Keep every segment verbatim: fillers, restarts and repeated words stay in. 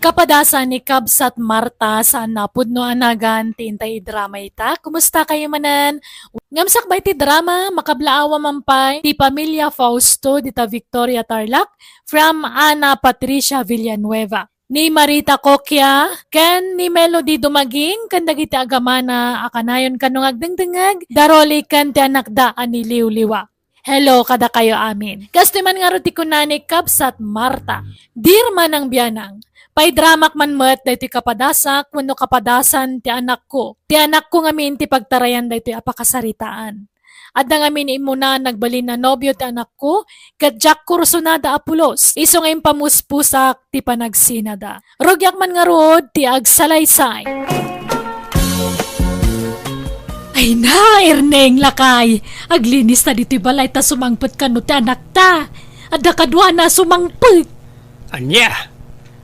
Kapadasan ni Kabsat Marta, saan a pudno a nagan ti intay idrama ita. Kumusta kayo manen? Ngem sakbay ti drama, makablaawa man pay ti pamilya Fausto dita Victoria Tarlac from Ana Patricia Villanueva. Ni Marita Coquia ken ni Melody Dumaging ken dagiti agamana a kanayon kano nga agdengdengngeg, daroli ken ti anakda a ni Liwliwa. Hello kadakayo amin. Kastoy man ngarud ti kuna ni Kabsat Marta. Dear Manang Bianang, paidramak man met daytoy kapadasak wenno kapadasan ti anakko. Ti anakko ngamin ti pagtarayan daytoy a pakasaritaan. Adda ngamin immuna nagbalin a nobio ti anakko, ket diak kursunada a pulos. Isu nga impamuspusak ti panagsinada. Rugiak man ngarud ti agsalaysay. Ay na, Erneng, lakay. Aglinis ta ditoy balay ta sumangpet kano ti anakta. Adda kaduana a sumangpet. Ania?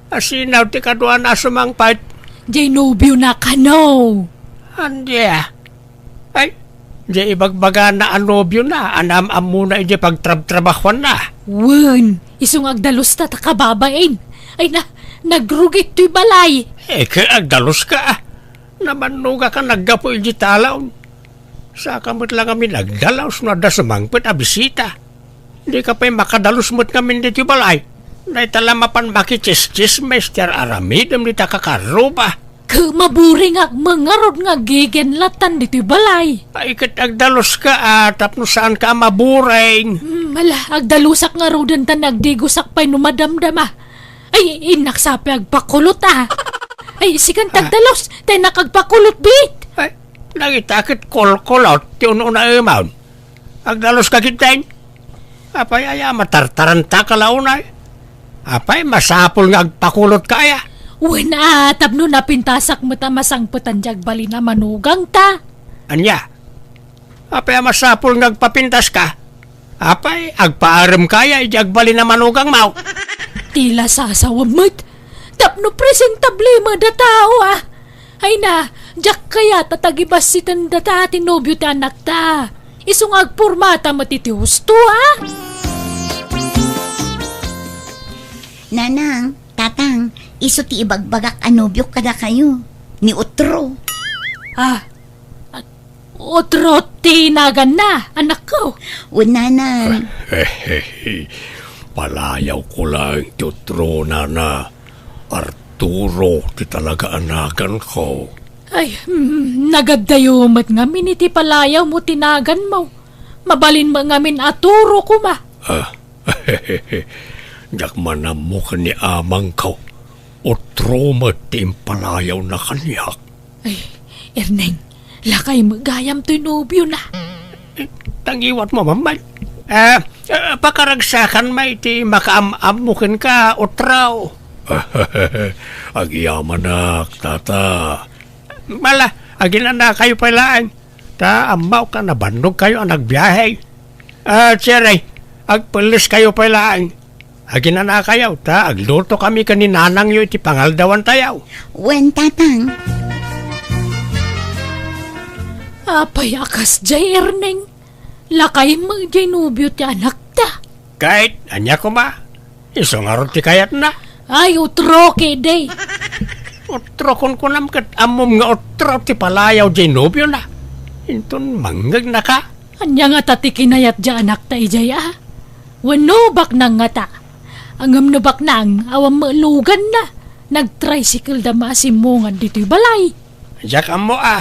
Asino ti kaduana a sumangpet? Jay nobio na kano. Ania? Ay, jay ibagbagana a nobio na, anam-ammona iti pagtrabtrabahuanna. Wen, isu nga agdalus ta ta kababain. Ay na, nagrugit toy balay. Eh, ket agdalus ka, ah. Namannuga ka naggapu iti talaw. Saka met lang amin agdalus no adda sumangpet a bisita. Di ka pay makadalus met ngamin ditoy balay. Dayta la mapan makichischismes ti ar-aramidem dita kakarruba. Ket maburing ak mangarud nga agigenlatan ditoy balay. Ay, ket agdalus ka, ah, tapno saan ka a maburing. Hmm, ala, agdalusak ngaruden ta nagdigusak pay no madamdama. Ay, innak sa pay agpakulot, ah. Ay, sikan tagdalus, ta innak agpakulot, bit. Ay, nagita ket kolkolot ti un-unaemon. Agdalus ka gid, Teng. Apay aya, matartaranta ka la unay? Apay, masapul nga agpakulot ka aya? Wen a, tapno napintasak met a masangpetan di agbalin a manugang ta. Ania? Apay a masapul nga agpapintas ka? Apay, agpaarem ka aya idi agbalin a manugang mo? Ti la sasawa met. Tapno presentable met a tao, ah. Ay na, diak kayat a tagibassiten data ti nobio ti anakta. Isu nga agpormata met iti husto, a? Nanang, Tatang, isu ti ibagbagak a nobiok kadakayo, ni Utro. Ah, Utro ti naganna, anakko. Wen, Nanang. Palayawko laeng ti Utro, Nana. Arturo ti talaga a naganko. Ay, mm, nagaddayo met ngamin iti palayawmo ti naganmo. Mabalin met ngamin a Turo koma. Ah, diak man ammo ken ni amangko. Utro met ti impalayawna kaniak. Ay, Erneng, lakay met gayam toy nobiona. Eh, tangiwatmo, Mamay. Ah, ah, pakaragsakan met ti makaam-ammo kenka, Utro. Agyamanak, Tata. Ala, aginanakayo pay laeng. Ta ammok a nabannogkayo a nagbiahe. Ah, Cherry, agpelleskayo pay laeng. Aginanakayo, ta aglutokami ken ni nanangyo iti pangaldawantayo. Wen, Tatang. Apay a kasdiay, Erneng? Lakay met diay nobio ti anakta. Ket, ania koma? Isu ngarud ti kayatna? Ay, Utro ketdi. Utro, kunkunam ket ammom nga Utro ti palayaw diay nobiona. Inton mangngegnaka? Ania ngata ti kinayat diay anakta idiay a? Wenno baknang ngata? Ngem no baknang, awan met luganna. Nagtricycle da maasimongan ditoy balay. Diak ammo a.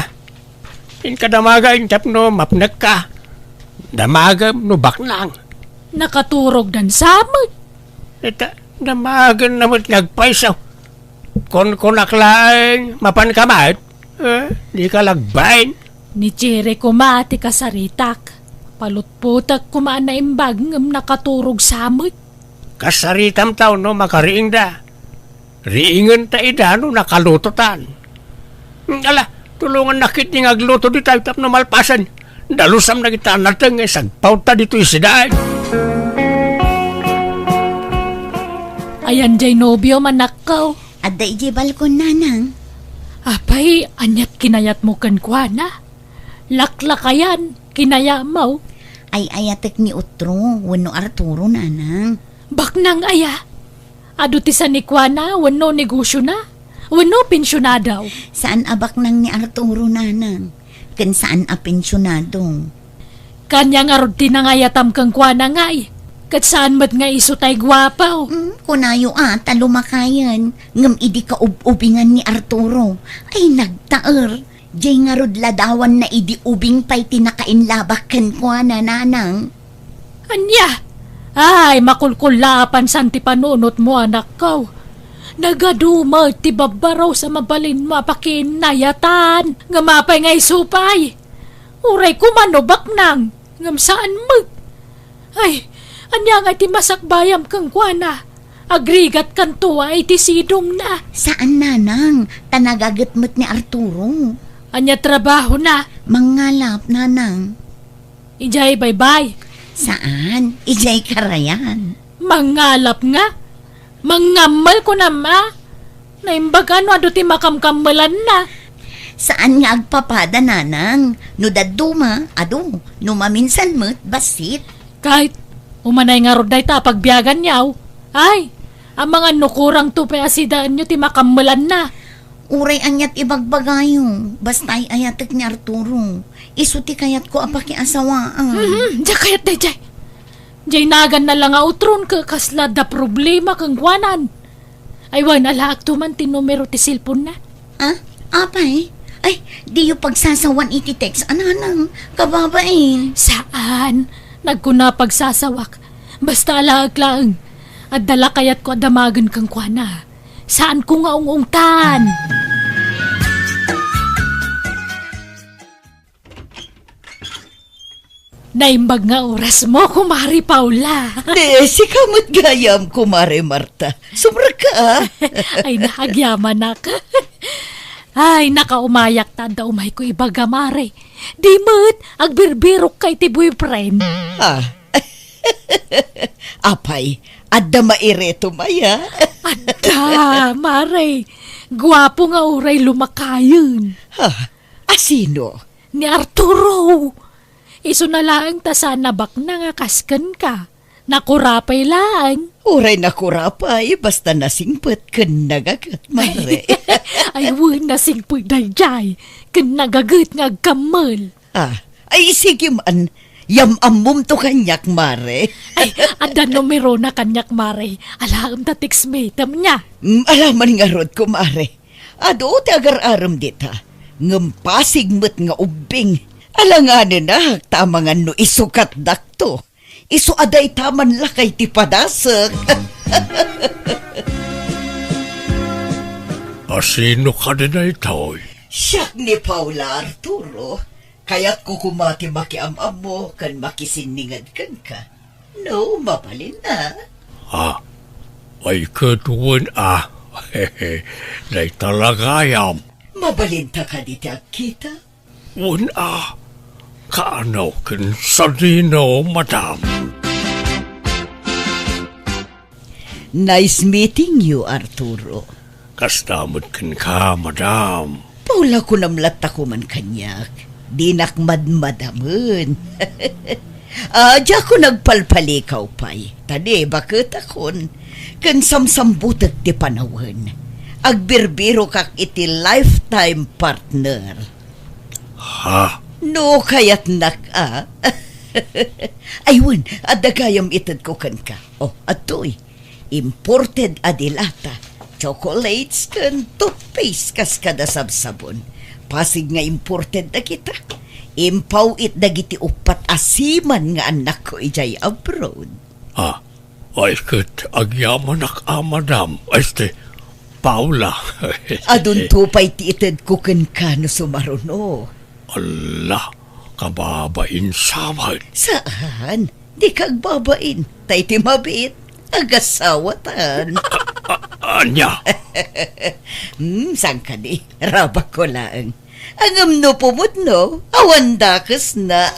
Inka damagem tapno mapnekka. Damagem no baknang. Nakaturogdan sa met. Ita, damagenna met nga agpayso. Kunkunak laeng, mapanka met? Eh, dika lagbain. Ni Cherry koma ti kasaritak. Palutpotek koma a naimbag ngem nakaturog sa met. Kasaritam ta no makariingda. Riingenta ida no nakalutotan. Ala, tulongannak ketdi nga agluto ditoy tapno malpasen. Dalusam dagita a nateng nga isagpawta ditoy sidaen. Ayan diay nobiom, anakko. Adda idiay balkon, Nanang. Apay, aniat kinayatmo kenkuana? Laklakayan, kinayatmo? Ay-ayatek ni Utro wenno Arturo, Nanang. Baknang aya? Adu ti sanikuana wenno negosiona wenno pensionado? Saan a baknang ni Arturo, nanang, ken saan a pensionado. Kania ngarud ti nangayatam kenkuana ngay, ket saan met nga isu tay guapo. Mm, kunayo a ta lumakayen, ngem idi kaub-ubingan ni Arturo, ay nagtaer. Jay ngarud ladawanna idi ubing pay ti nakainlabak kenkuana, nanang. Ania? Ay, makulkullaapan san ti panunotmo, anakko. Nagadu met ti babbarus a mabalinmo a pakiinnayatan, ngem apay nga isu pay? Uray kumano baknang, ngem saan met. Ay, ania nga ti masakbayam kenkuana? Agrigatkanto a iti sidongna. Saan, nanang, ta nagaget met ni Arturo. Ania trabahona? Mangngalap, nanang. Idiay baybay? Saan, idiay karayan. Mangngalap nga? Mangngammel kunam a? Naimbag a no adu ti makamkammelanna. Saan nga agpapada, nanang. No dadduma, adu. No maminsan met, bassit. Ket, umanay ngarud dayta a pagbiaganyo. Ay, amangan no kurangto pay a sidaenyo ti makammelanna. Uray aniat ibagbagayo, basta ay-ayatek ni Arturo. Isu ti kayatko a pakiasawaan. Mhm, diak kayat daydiay. Diay naganna la nga utron ket kasla adda problema kenkuanan. Ay, wen, alaekto man ti numero ti cellphone-na. Ah, apay? Ay, diyo pagsasawan iti text, a nanang, kababain. Saan? Nagkuna pagsasawak. Basta alaek laeng. Adda la kayatko a damagen kenkuana. Saanko nga ung-ungtan. Naimbag nga orasmo, Kumare Paula. Di, sika met gayam, Kumare Marta. Sumrekka, a. Ay, naagyamanak. Ay, nakaumayak ta adda umayko ibaga, Mare. Di met, agbirbirokka iti boyfriend. Ah. Apay, adda mairetom aya? Adda, Mare. Guapo nga uray lumakayen. Ha? Asino? Ni Arturo. Isuna laeng ta saan a baknang a kas kenka. Nakurapay laeng. Uray nakurapay, basta nasingpet ken nagaget, Mare. Ay, wen, nasingpet daydiay. Ken nagaget nga agkammel. Ah, ay, sige man. Yam-ammomto kaniak, Mare. Ay, adda numerona kaniak, Mare. Alaem ta text metem-na. Mm, ala man ngarud, Kumare. Adu ti agar-arem dita. Ngem pasig met nga ubbing. Alanganenak, ta amangan no isukatdakto. Isu a dayta man lakay ti padasek. Asino kadi daytoy? Siak ni Paula, Arturo. Kayatko koma ti makiam-ammo ken makisinninged kenka. No, mabalin a. Ah, ay ket wen a. Dayta la gayam. Mabalinta kadi ti agkita? Wen a. Kaano ken sadino, madam? Nice meeting you, Arturo. Kasta met kenka, madam. Paula, kunam latta koman kaniak. Dinak madmadamen. Ah, diakon agpalpalikaw pay. Ta di, baketakon. Ken samsambutek ti panawen. Agbirbirokak iti lifetime partner. Ha? No kayatnak, a? Ay, wen, adda gayam itedko kenka. Oh, adtoy. Imported a dilata, chocolates, ken toothpaste kas kada sabsabon. Pasig nga imported dagita. Impaw-it dagiti uppat a seaman nga annakko idiay abroad. Ah, ay ket agyamanak a, madam. Este, Paula. Adunto pay ti itedko kenka no sumaruno. Alla, kababain sa met. Saan? Dika agbabain. Ta iti mabiit, agasawatan. A-, a-, ania? Hmm, saan kadi? Rabakko laeng. Ngem no pumudno, awan dakesna.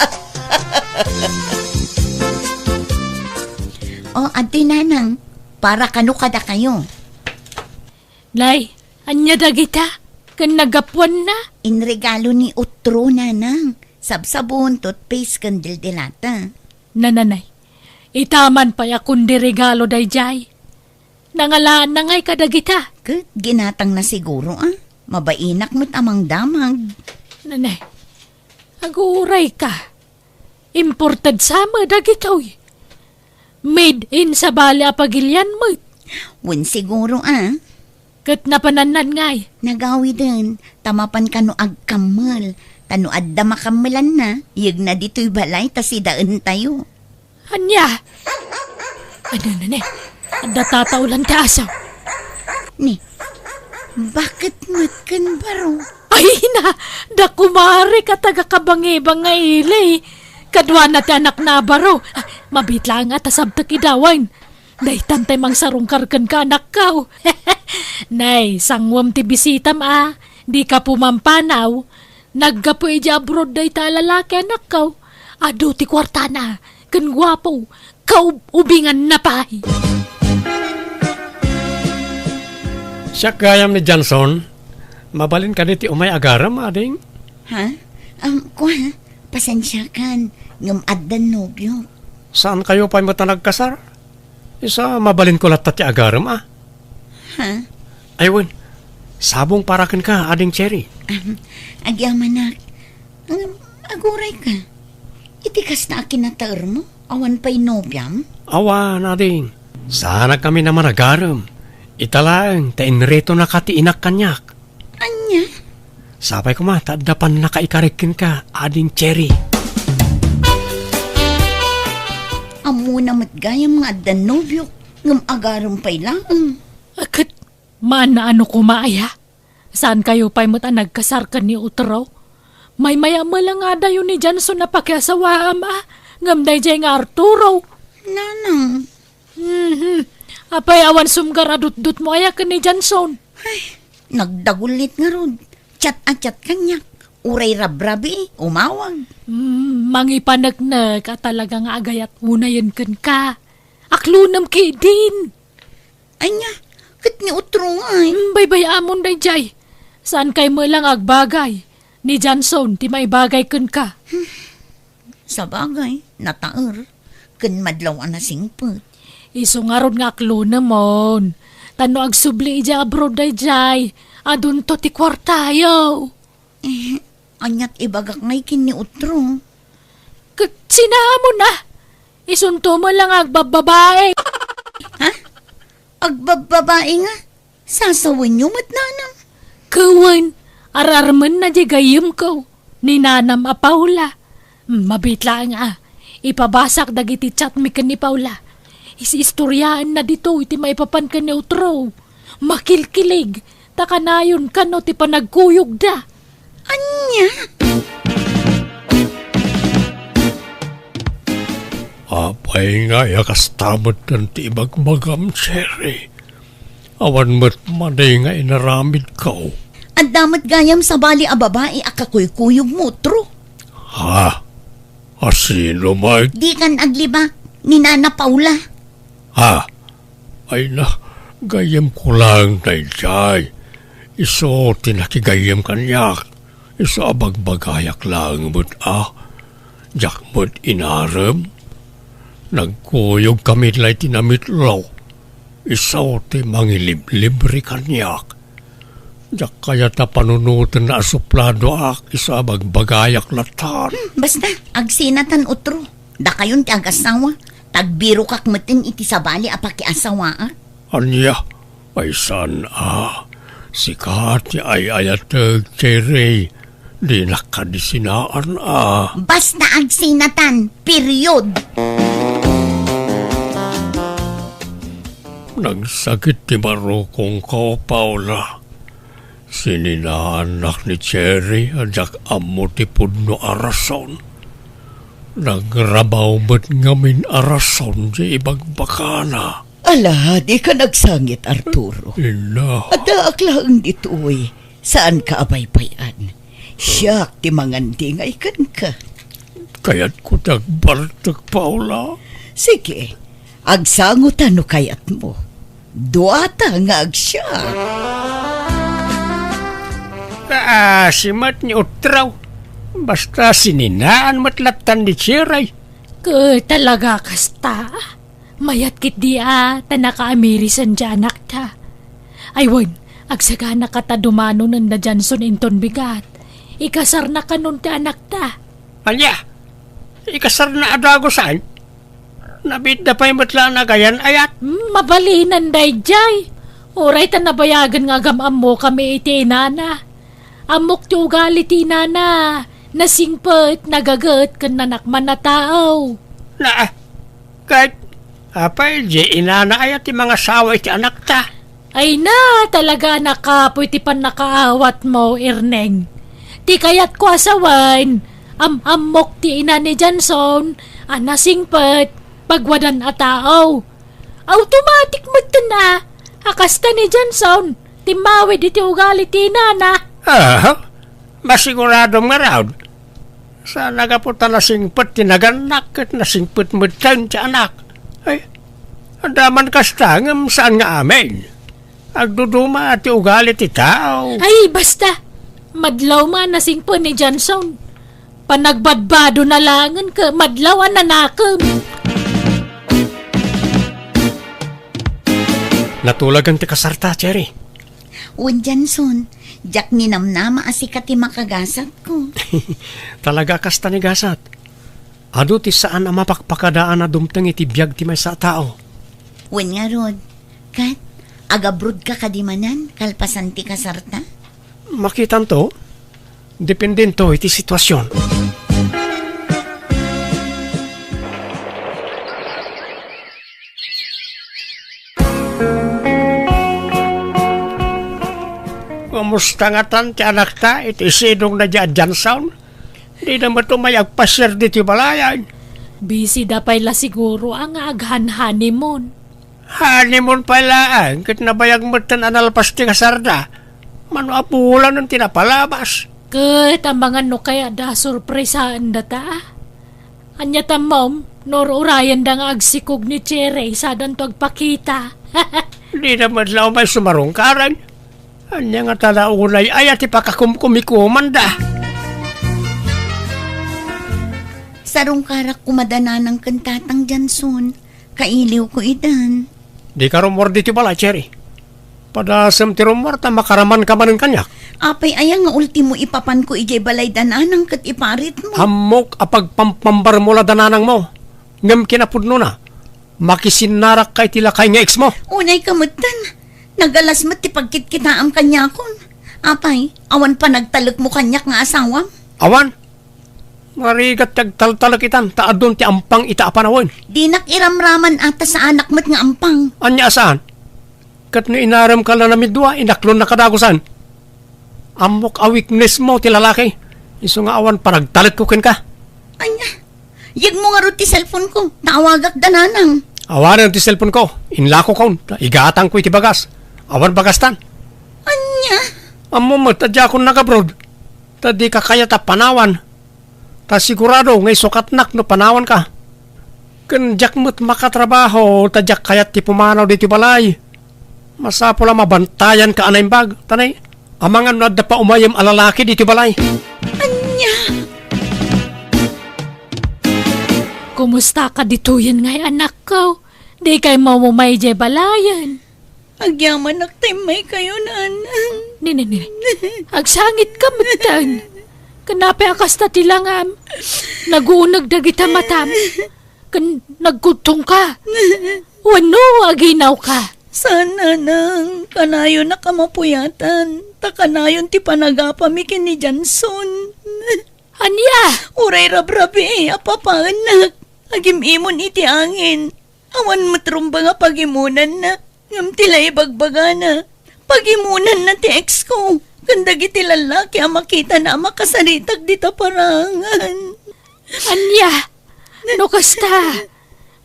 O, adtoy, nanang, para kano kadakayo. Nay, ania dagita? Ken nagapuanna? Inregalo ni Utro, nanang. Sabsabon, toothpaste, ken dildilata. Nananay, ita man pay a kundi regalo daydiay. Nangalaanna ngay kadagita. Ket ginatangna siguro, a. Mabainak met a mangdamag. Nanay, aguray ka. Imported sa met dagitoy. Made in sabali a pagilian met. Wen siguro, a. Ket napanannan ngay. Nagawiden, ta mapan kano agkammel. Ta no adda makammelanna, yegna ditoy balay ta sidaentayo. Ania? Ano na ni? Adda tataulan ti aso. Ni, bakit met ken baro? Ay na, da kumare ka taga Kabangibang nga ili. Kaduana ti anakna a baro. Ah, mabit laeng a ta sabtek idawen. Daytan tay mangsarungkar kenka, anakko. Nay, sanguem ti bisitam a. Di ka pumampanaw. Naggapu idiay abroad dayta a lalaki, anakko. Adu ti kuartana, ken guapo, kaub-ubinganna pay. Siak gayam ni Johnson. Mabalin kadi ti umay agarem, ading? Ha? Um, kua, pasensiakan, ngem addan nobio. Saan kayo pay met a nagkasar? Isu a mabalinko latta ti agarem, a. Ha? Ay, wen, sabong para kenka, Ading Cherry. Ahem, agyamanak. Ngem, aguray ka. Iti kasta a kinataermo, awan pay nobiam? Awan, ading. Saanak kami a managarem. Ita laeng, ta inritonaka ti inak kaniak. Ania? Sapay koma ta adda pannakaikarik kenka, Ading Cherry. Ammona met gayam nga addan nobiok, ngem agarem pay laeng. Ket, maano koma aya? Saan kayo pay met a nagkasar ken ni Utro? Maymay-am la nga adayo ni Johnson a pakiasawaam a, ngem daydiay nga Arturo. Nanang. Mhm. Apay awan sumgar a dutdutmo aya ken ni Johnson? Ay, nagdagullit ngarud. Chat a chat kaniak. Uray rabrabii, umawag. Mm, mangipaneknek a talaga nga agayat unayen kenka. Aklonem ketdin. Ania, ket ni Utro ngay? Mm, baybay-amon daydiay. Saan kay met la nga agbagay? Ni Johnson ti maibagay kenka. Sabagay, nataer, ken madlaw a nasingpet. Isu ngarud nga aklonemon. Ta no agsubli idiay abroad daydiay, adunto ti kuartayo. Eh, aniat ibagak ngay ken ni Utro? Ket sinaamon a? Isunto met la nga agbabbabae. Ha? Agbabbabae nga? Sasawenyo met, nanang? Ket wen, ar-armenna diay gayyemko, ni nanam a Paula. Mabit laeng a, ipabasak dagiti chatmi ken ni Paula. Is-istoriaenna ditoy ti maipapan ken ni Utro. Makilkilig, ta kanayon kano ti panagkuyogda. Ania? Apay nga aya kasta metten ti ibagbagam, Cherry? Awan met madi nga inaramidko. Adda met gayam sabali a babai a kakuykuyogmo, Utro. Ha? A sino met? Dikan aglibak ni Nana Paula. Ha? Ay na, gayyemko laeng daydiay. Isu ti nakigayyem kaniak. Isu a bagbagayak laeng met a. Diak met inarem. Nagkuyogkami la iti namitlo. Isu ti mangiliblibre kaniak. Diak kayat a panunotenna a supladoak, isu a bagbagayak latta. Hmm, basta, agsinatan, Utro. Dakayon ti agasawa, ta agbirokak metten iti sabali a pakiasawaak. Ania? Ay saan a. Sika ti ay-ayatek, Cherry. Dinak kadi sinaan a. Basta agsinatan, period. Nagsakit ti barukongko, Paula. Sininaannak ni Cherry a diak ammo ti pudno a rason. Nagrabaw met ngamin a rason ti ibagbagana. Ala, dika nagsangit, Arturo. Inna. Addaak laeng ditoy. Saanka a baybay-an. Siak ti mangandingay kenka. Kayatko ti agbartek, Paula. Sige, agsango ta no kayatmo. Duata nga agsiak. Kaasi met ni Utraw. Basta sininaan met lattan ni Cherry. Ket talaga kasta? Mayat ketdi a ta nakaamirisan ti anakta. Ay wen, agsagana kata dumanonen da Johnson inton bigat. Ikasarna kanon ti anakta. Ania? Ikasarna a dagusan? Nabiitda pay met la a nagayan-ayat. Hmm, mabalinan daydiay. Uray ta nabayagen nga agam-ammokami iti inana. Ammok ti ugali ti inana. Nasingpet, nagaget, ken nanakman a tao. Na, ket apay, di inana aya ti mangasawa iti anakta? Ay na, talaga a nakapoy ti pannakaawatmo, Erneng. Ti kayatko a sawen, am-ammok ti ina ni Johnson a nasingpet, pagwadan a tao. Automatic metten a, a kasta ni Johnson, timmawid iti ugali ti inana. Aha, masiguradom ngarud. Sa nagapu ta nasingpet ti nagannak ket nasingpet metten ti anak. Ay, adda man kasta ngem saan nga amin. Agduduma ti ugali ti tao. Ay, basta. Madlaw man nasingpet ni Johnson. Panagbadbado na langen ket madlaw a nanakem. Natulagan ti kasarta, Cherry. Wen, Johnson, diak ninamnama a sika ti makagasatko. Talaga a kasta ni gasat. Adu ti saan a mapakpakadaan a dumteng iti biag ti maysa a tao. Wen ngarud, ket agabrodka kadi manen kalpasan ti kasarta? Makitanto, dependento iti sitwasion. Kumusta ngatan ti anakta iti sidongna diay a Johnson? Dida met umay agpasiar ditoy balayan. Busy da pay la siguro a nga aghan-honeymoon. Honeymoon pay laeng, ket nabayag metten a nalpas ti kasarda. Mano a bulanen ti napalabas. Ket amangan no kayatda a sorpresaen data. Ania tammom, no ur-urayenda nga agsikog ni Cherry, sadanto agpakita. Dida met la umay sumarungkaran. Ania ngata la unay aya ti pakakumkumikomanda? Sarungkarak koma da nanang ken tatang Johnson. Kailiwko itan. Dika rummuar ditoy balay, Cherry. Padasem ti rummuar ta makaramanka manen kaniak. Apay aya nga ultimo ipapanko idiay balay da nanang ket iparitmo? Ammok a pagpampambarmo la da nanangmo. Ngem kinapudnona, makisinnarakka iti lakay nga eksmo. Unayka metten. Nagalas met ti pagkitkitaam kaniakon. Apay, awan panagtalekmo kaniak nga asawam? Awan. Narigat ti agtaltalek itan, ta adun ti ampang ita a panawen. Dinak iramraman a ta saanak met nga ampang. Ania a saan? Ket no inaremka la namiddua, inaklonna kadagusan. Ammok a weaknessmo ti lalaki. Isu nga awan panagtalekko kenka. Ania? Yegmo ngarud ti cellphone-ko, ta awagak da nanang. Awanen ti cellphone-ko, inlakokon, ta igatangko iti bagas. Awan bagastan. Ania? Ammom met a diakon nagabrod, ta dika kayat a panawan. Ta sigurado nga isukatnak no panawanka. Ken diak met makatrabaho ta diak kayat ti pumanaw ditoy balay. Masapul a mabantayanka a naimbag, ta nay, amangan no adda pa umayem a lalaki ditoy balay. Ania? Kumusta ka ditoyen ngay, anakko? Dikay maumay idiay balayen? Agyamanak ta immaykayo, nanang. Nini, nini. Agsangit ka metten. Ken apay a kasta ti langam? Naguneg dagita matam. Ken nagkudtongka. Wenno aginawka? Saan, nanang. Kanayonak a mapuyatan. Ta kanayon ti panagapami ken ni Johnson. Ania? Uray rabrabii a papaennak. Agim-imon iti angin. Awan met rumbeng a pagimonanna, ngem ti la ibagbagana, pagimonanna ti ex-ko ken dagiti lallaki a makitana a makasaritak dita parangan. Ania? No kasta,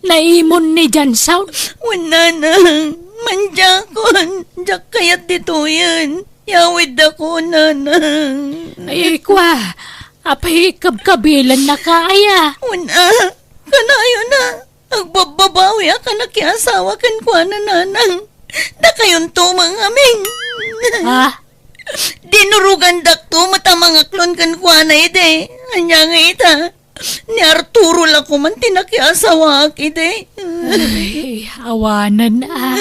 naimon ni Johnson? Wen, nanang, mandiakon, diak kayat ditoyen. Yawiddakon, nanang. Ay, kua, apay kabkabilannaka aya? Wen, a, kanayon a. Agbabbabawiak a nakiasawa kenkuana, nanang. Dakayonto met ngamin. Ha? Dinurogandakto met a mangaklon kenkuana idi. Ania nga ita, Ni Arturo la koman ti nakiasawaak idi. Ay, awanen a.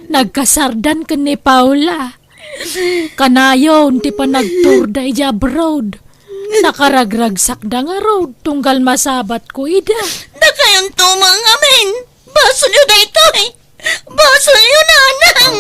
Nagkasardan ken ni Paula. Kanayon ti panagturda idiay abroad. Nakaragragsakda ngarud tunggal masabatko ida. Dakayonto met ngamin. Basolyo daytoy. Basolyo, nanang.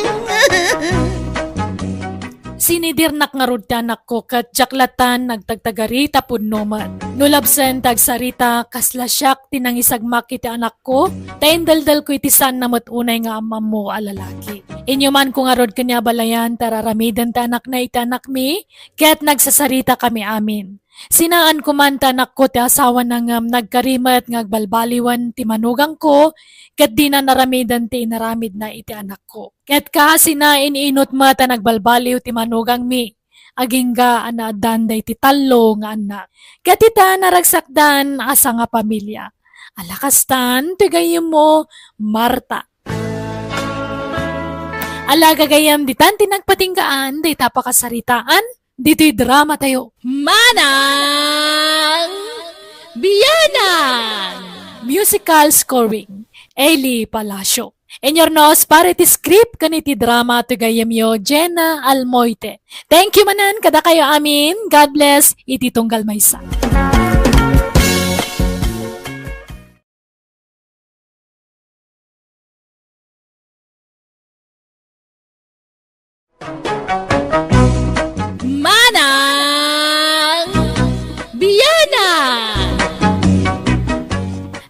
Sinidirnak ngarud ti anakko ket diak latta nagtagtagari ta pudno met. No labsen ti agsarita, kasla siak ti nangisagmak iti anakko, ta indeldelko iti saanna met unay nga am-ammo a lalaki. Inyumanko ngarud ken ni abalayan ti ar-aramiden ti anakna iti anakmi, ket nagsasaritakami amin. Sinaanko man ti anakko ti asawana ngem nagkari met nga agbalbaliwen ti manugangko, ket dina naramiden ti inaramidna iti anakko. Ket kaasina, in-inut met a nagbalbaliw ti manugangmi, agingga a naaddan daydi tallo nga annak. Ket ita, naragsakdan a sangapamilia. Ala kastan, ti gayyemmo, Marta. Ala gagayyem, ditan ti nagpatinggaan dayta pakasaritaan ditoy dramatayo. Manang Bianang! Musical scoring, Eli Palacio. Inyornos para iti script ken iti drama ti gayyemyo, Jenna Almoite. Thank you manen kadakayo amin. God bless iti tunggal maysa. Manang Bianang!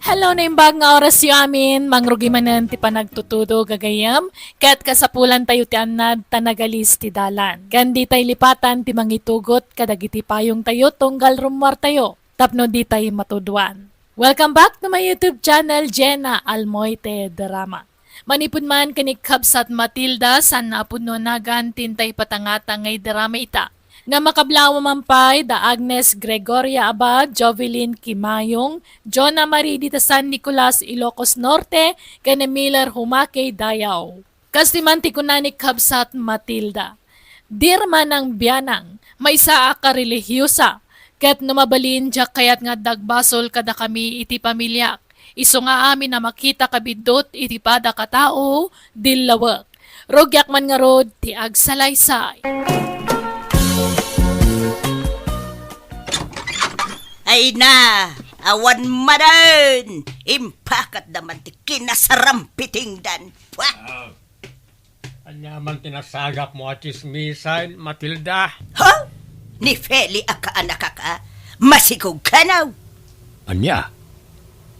Hello, naimbag nga orasyo amin. Mangrugi manen ti panagtutudo, gagayyem, ket kasapulantayo ti annad ta nagalis ti dalan. Ken ditay lipatan ti mangitugot kadagiti payongtayo tunggal rummuartayo tapno ditay matuduan. Welcome back to my YouTube channel, Jenna Almoite Drama. Manipud man ken ni kabsat Matilda, saan a pudno a nagan ti intay patangata nga idrama ita. Nga makablawa man pay da Agnes Gregoria Abad, Jovelyn Kimayong, Jonah Marie Dita San Nicolas, Ilocos Norte, ken ni Miller Humake, Dayao. Kas ti man ti kuna ni kabsat Matilda, "Dear Manang Bianang, maysaak a relihiosa, ket no mabalin, diak kayat nga adda agbasol kadakami iti pamiliak. Isu nga amin a makita kabiddut iti padak a tao, dillawek. Rugiak man ngarud ti agsalaysay." Ay na, awan manen! Impakatda man ti kinasarampitingdan. Pua! Ah, ania man ti nasagapmo a tsismisan, Matilda? Ha? Ni Feli a kaanakak a? Masikog kanaw? Ania?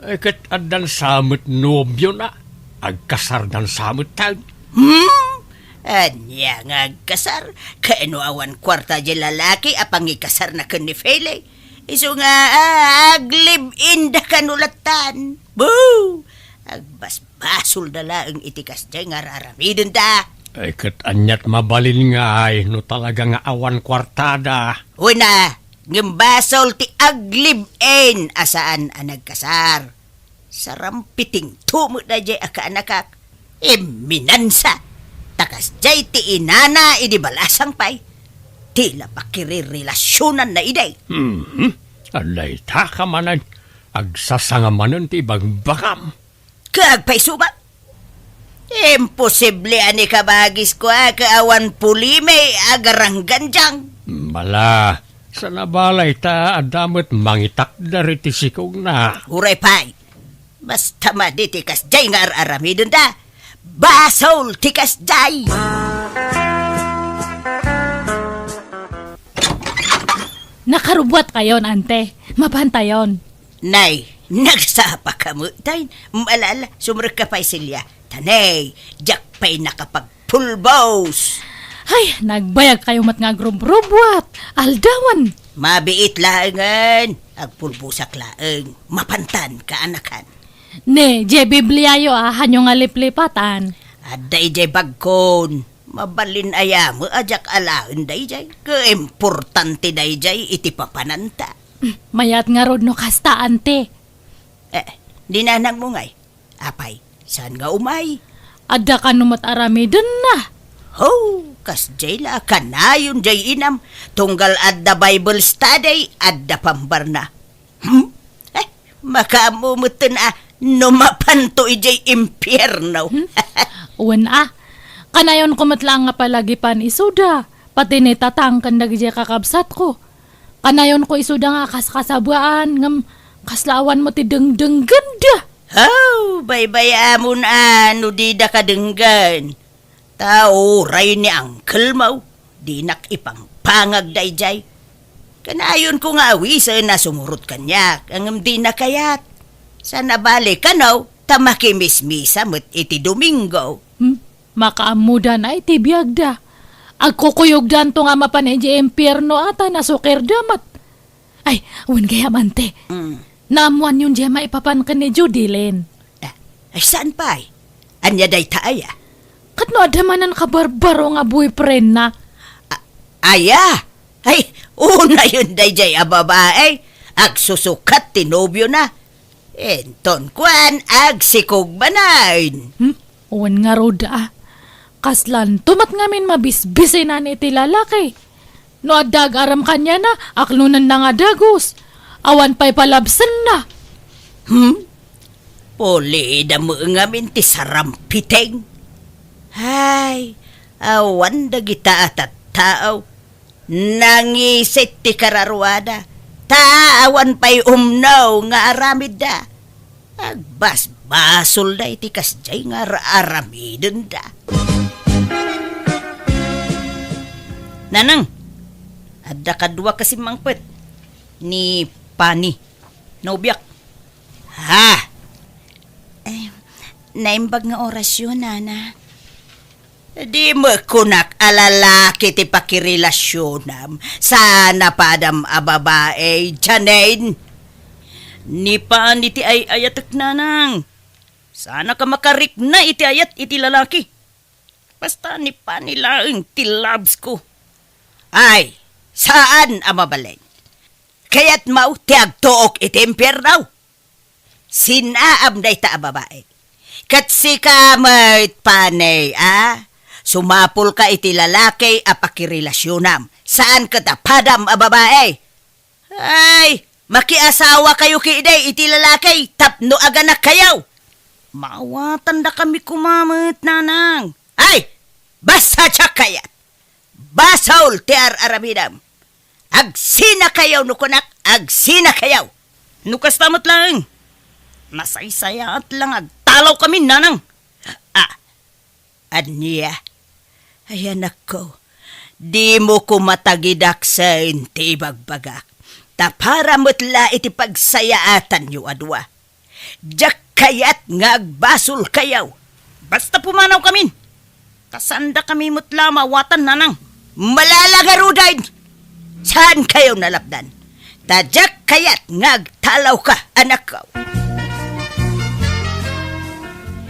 Eh, ket addan sa met nobiona. Agkasardan sa met tayo. Hmm? Ania nga agkasar? Kano awan kuarta di lalaki a pangikasarna ken ni Feli? Isu nga, ah, ag-live-in da kano lattan. Boo! Agbasbasolda laeng iti kasdiay nga ar-aramidenda. Ay, ket aniat mabalin ngay no talaga nga awan kuartada? Una, ngem basol ti ag-live-in a saan a nagkasar. Sarampitingto met daydiay a kaanakak. Imminansa. Ta kasdiay ti inana idi balasang pay. Ti la pakirirelasionanna idi. Mhm. Adda ita ka manen, agsasanga manen ti ibagbagam. Kaagpayso man. Imposible a ni kabagis kua ket awan pulimi a garanggandiang. Bala, saan a bala ita adda met mangitakder iti sikogna. Uray pay. Basta madi ti kasdiay nga ar-aramidenda. Basol ti kasdiay! Nakarubuat kayon, ante. Mapantayon. Nay, nagsapa ka met, tay. Malala, sumrek ka pay, Celia. Tanay, diak pay nakapagpulbos. Ay, nagbayag kayo met nga agrubrubuat. Aldawan. Mabiit laengen. Agpulbosak laeng. Mapantan, kaanakan. Ne, diay Bibliayo a, hanyo nga liplipatan. Adda idiay bagkon. Mabalin aya met a diak alaen daydiay. Kaimportante daydiay iti papananta. Mayat ngarud no kasta, ante. Eh, ni nanangmo ngay? Apay, saan nga umay? Adda kano met aramidenna. Ho, kasdiay la, kanayon diay inam. Tunggal adda Bible study, adda pambarna. Hmm? Makaammo metten a no mapanto idiay impierno. Hmm? Wen a, kanayonko met laeng nga palagipan isuda, pati ni Tatang ken dagidiay kakabsatko. Kanayonko isuda nga kaskasabaan, ngem kasla awan met ti dengdenggenda. Oh, baybay-amon a no dida kadenggen. Ta uray ni uncle mo, dinak ipangpangag daydiay. Kanayonko nga awisen a sumurot kaniak, ngem dina kayat. Saan a bale kano, ta makimismisa met iti Domingo. Hmm? Makaammodan a iti biagda. Agkukuyogdanto nga mapan idiay impierno a ta nasukirda met. Ay, wen gayam, ante. Mm. Naammoanyon diay maipapan ken ni Judilyn. Ah, ay, saan pay? Ania dayta aya? Ket no adda manen kabarbaro nga boyfriendna? A-, aya? Ay, unayon daydiay a babae. Agsusukat ti nobiona. Inton kuan, agsikog manen. Hmm? Wen ngarud a. Kaslanto met ngamin mabisbisinan iti lalaki. No adda agarem kaniana, aklonenna nga dagus. Awan pay palabsenna. Hmm? Pulida met ngamin ti sarampiteng. Ay, awan dagita a tattao. Nangisit ti kararuada, ta awan pay umno nga aramidda. Agbasbasolda iti kasdiay nga ar-, aramidenda. Nanang, adda kadua ka simmangpet. Ni Pani. Nobiak. Ha? Eh, naimbag nga orasyon, nana. Di met kunak a lalaki ti pakirelasyonam. Saan a padam a babae, Janine. Ni Pani ti ay-ayatek, nanang. Saan a ka makarikna iti ayat iti lalaki. Basta ni Pani laeng ti loves ko. Ay, saan a mabalin. Kayatmo ti agtuok iti impierno? Sinaam dayta a babae. Ket sika met, Pani, a? Sumapulka iti lalaki a pakirelasyonam. Saan ket a padam a babae. Ay, makiasawakayo ketdi iti lalaki tapno aganakkayo. Maawatandakami koma met, nanang. Ay, basta diak kayat. Basol ti ar-aramidem. Agsinakayo no kunak, agsinakayo. No kasta met laeng, nasaysayaat la nga agtalawkami, nanang. Ah, ania? Ay, anakko, dimo koma tagidaksen ti ibagbagak. Ta para met la iti pagsayaatanyo a dua. Diak kayat nga agbasolkayo. Basta pumanawkamin. Ta saandakami met la maawatan, nanang. Malala ngaruden! Saankayo nalapdan. Ta diak kayat nga agtalawka, anakko.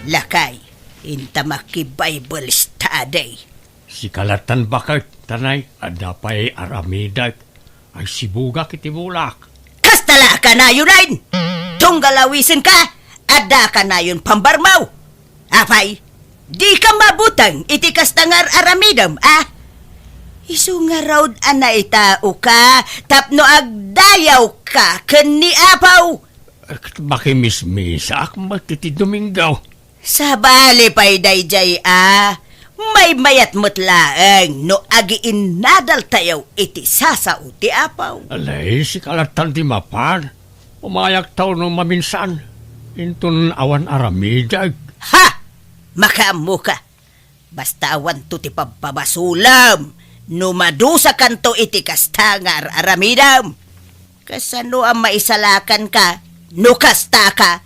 Lakay, inta maki-Bible study. Sika lattan baket, tanay, adda pay aramidek. Ay, sibugak iti bulak. Kasta la a kanayon, ay! Tunggal awisenka, adda a kanayon pambarmaw. Apay, dika mabuteng iti kasta nga ar-aramidem, a? Isu ngarud a naitaoka tapno agdayawka ken ni Apo. Ket makimismisaak met iti Domingo. Sabali pay daydiay a, maymayat met laeng no agiinnadaltayo iti sasao ti Apo. Alay, sika lattan ti mapan. Umayakto no maminsan. Inton awan aramidek. Ha! Makaammoka. Basta awanto ti pabpabasolem no madusakanto iti kasta nga ar-aramidem. Kasano a maisalakanka no kastaka?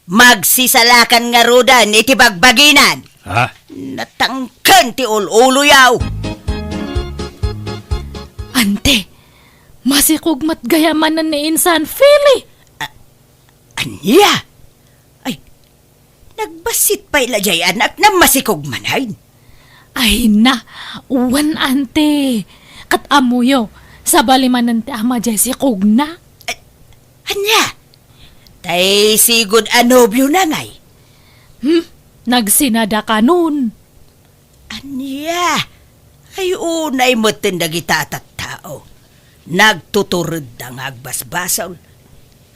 Magsisalakan ngaruden iti bagbaginan. Ha? Natangken ti ul-uloyo. Ante, masikog met gayam manen ni Insan Fili. A-, ania? Ay, nagbassit pay la diay anak na masikog manen. Ay na, wen, ante. Ket ammoyo, sabali manen ti ama diay sikogna. A-, ania? Tay sigud a nobiona ngay? Hmm? Nagsinadakanon. Ania? Ay, unay metten dagita a tattao. Nagtuturedda nga agbasbasol.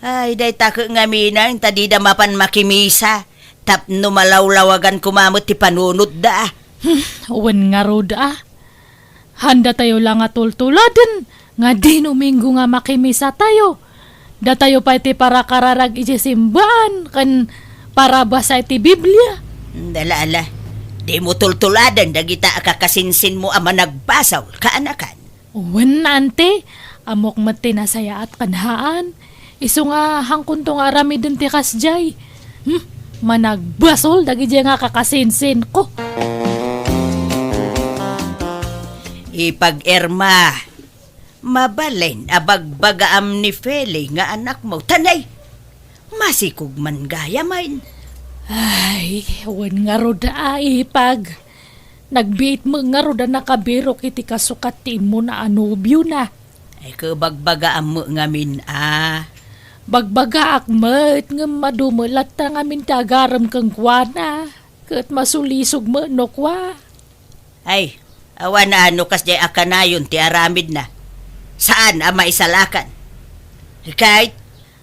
Ay, dayta ket ngamin, ta dida mapan makimisa. Tapno malawlawagan koma met ti panunotda. Hmm, wen ngarud a. Haanda tayo la nga tultuladen nga Domingo nga makimisatayo. Datayo pay ti parakararag iti simbaan ken parabasa iti Biblia. Ala, ala. Dimo tultuladen dagita a kakasinsinmo a managbasol, kaanakan. Wen, Auntie, ammok met ti nasayaat ken haan. Isu nga, haankonto nga aramiden ti kasdiay. Hmm, managbasol dagidiay nga kakasinsinko. Ipag-Irma, mabalin a bagbagaam ni Feli nga anakmo. Tanay, masikog man gayam. Ay, wen ngarud a, Ipag. Nagbiit met ngarud a nakabirok iti kasukat ti immuna a nobiona. Ay, ket bagbagaam met ngamin a. Bagbagaak met, ngem adu met latta ngamin ti agarem kenkuana. Ket masulisog met no kua. Ay, awan a no kasdiay a kanayon ti aramidna. Saan a maisalakan. Ket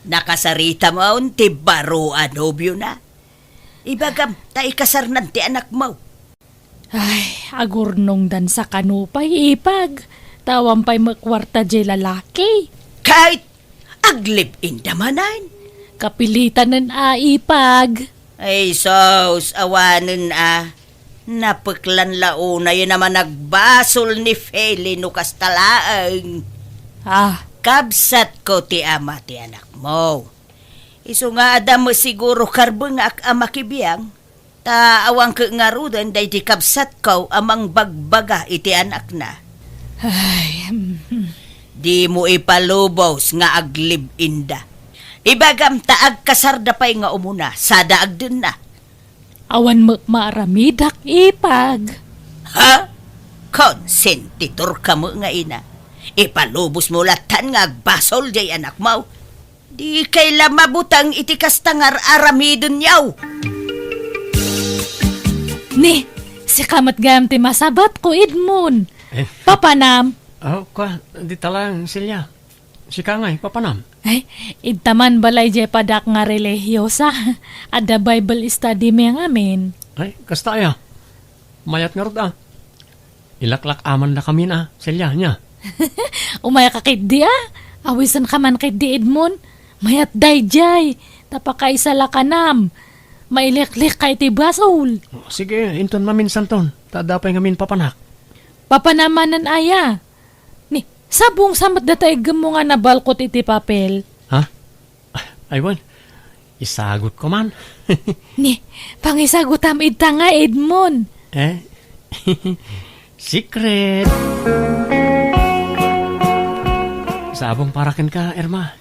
nakasaritam ti baro a nobiona. Ibagam, ta ikasarnan ti anakmo. Ay, agurnongdan sa kano pay, Ipag. Ta awan pay met kuarta diay lalaki. Ket aglib-inda manen. Kapilitanen a, Ipag. Ay, sus, awanen a. Napeklan la unay a managbasol ni Feli no kasta laeng. Ah. Kabsatko ti ama ti anakmo. Isu nga adda met siguro karbengak a makibiang, ta awan ket ngaruden daydi kabsatko a mangbagbaga iti anakna. Ay, mm. Dimo ipalubos nga aglib-inda. Ibagam ta agkasarda pay nga umuna, sada agdenna. Awan met maaramidak, Ipag. Ha? Konsentitorka met nga ina. Ipalubosmo lattan nga agbasol diay anakmo. Dikay la mabuteng iti kasta nga ar-aramidenyo. Ni, sika met gayam ti masabatko, Edmond. Eh. Papanam? Oh, kua, dita lang, Celia. Sika ngay, papanam? Ay, idta man balay diay padak nga relihiyosa. Adda Bible study mi ngamin. Ay, kasta aya. Mayat ngarud a. Ilaklak-amandakamin a, Celia, nia? Umayka ketdi a. Awisenka man ketdi, Edmond. Mayat daydiay. Ta pakaisalakanam. Maileklekka iti basol. Oh, sige, inton maminsanton. Ta adda pay ngamin papanak. Papanam manen aya. Ni, sabong sa met data iggemmo nga nabalkot iti papel. Ha? Ay, wen. Isagutko man. Ni, pangisagutam idta nga, Edmond. Eh? Secret. Sabong para kenka, Irma.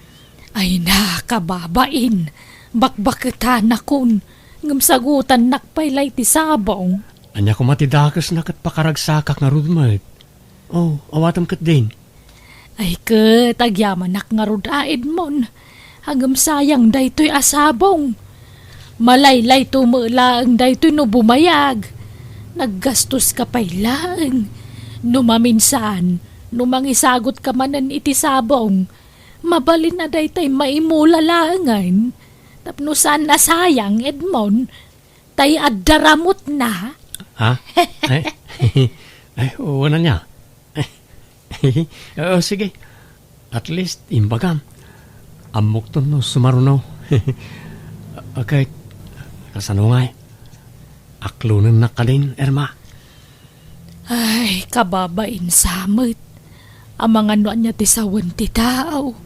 Ay na, kababain. Bakbaketanakon. Ngem sagutannak pay la iti sabong. Ania koma ti dakesna ket pakaragsakak ngarud met. Oh, awatem ketdin. Ay ket, agyamanak ngarud a, Edmond. Ngem sayang daytoy a sabong. Malaylayto met laeng daytoy no bumayag. Naggastoska pay laeng. No maminsan, no mangisagutka manen iti sabong, mabalin a daytay maimula laengen. Tapno saan a sayang, Edmond. Tay adda ramutna. Ha? Ay, ay, wala niya. Oo, sige. At least, imbagam. Ammokton no sumaruno. Okay. Kasano ngay? Aklonennak kadin, Irma. Ay, kababain sa met. Amangan no ania ti sawen ti tao.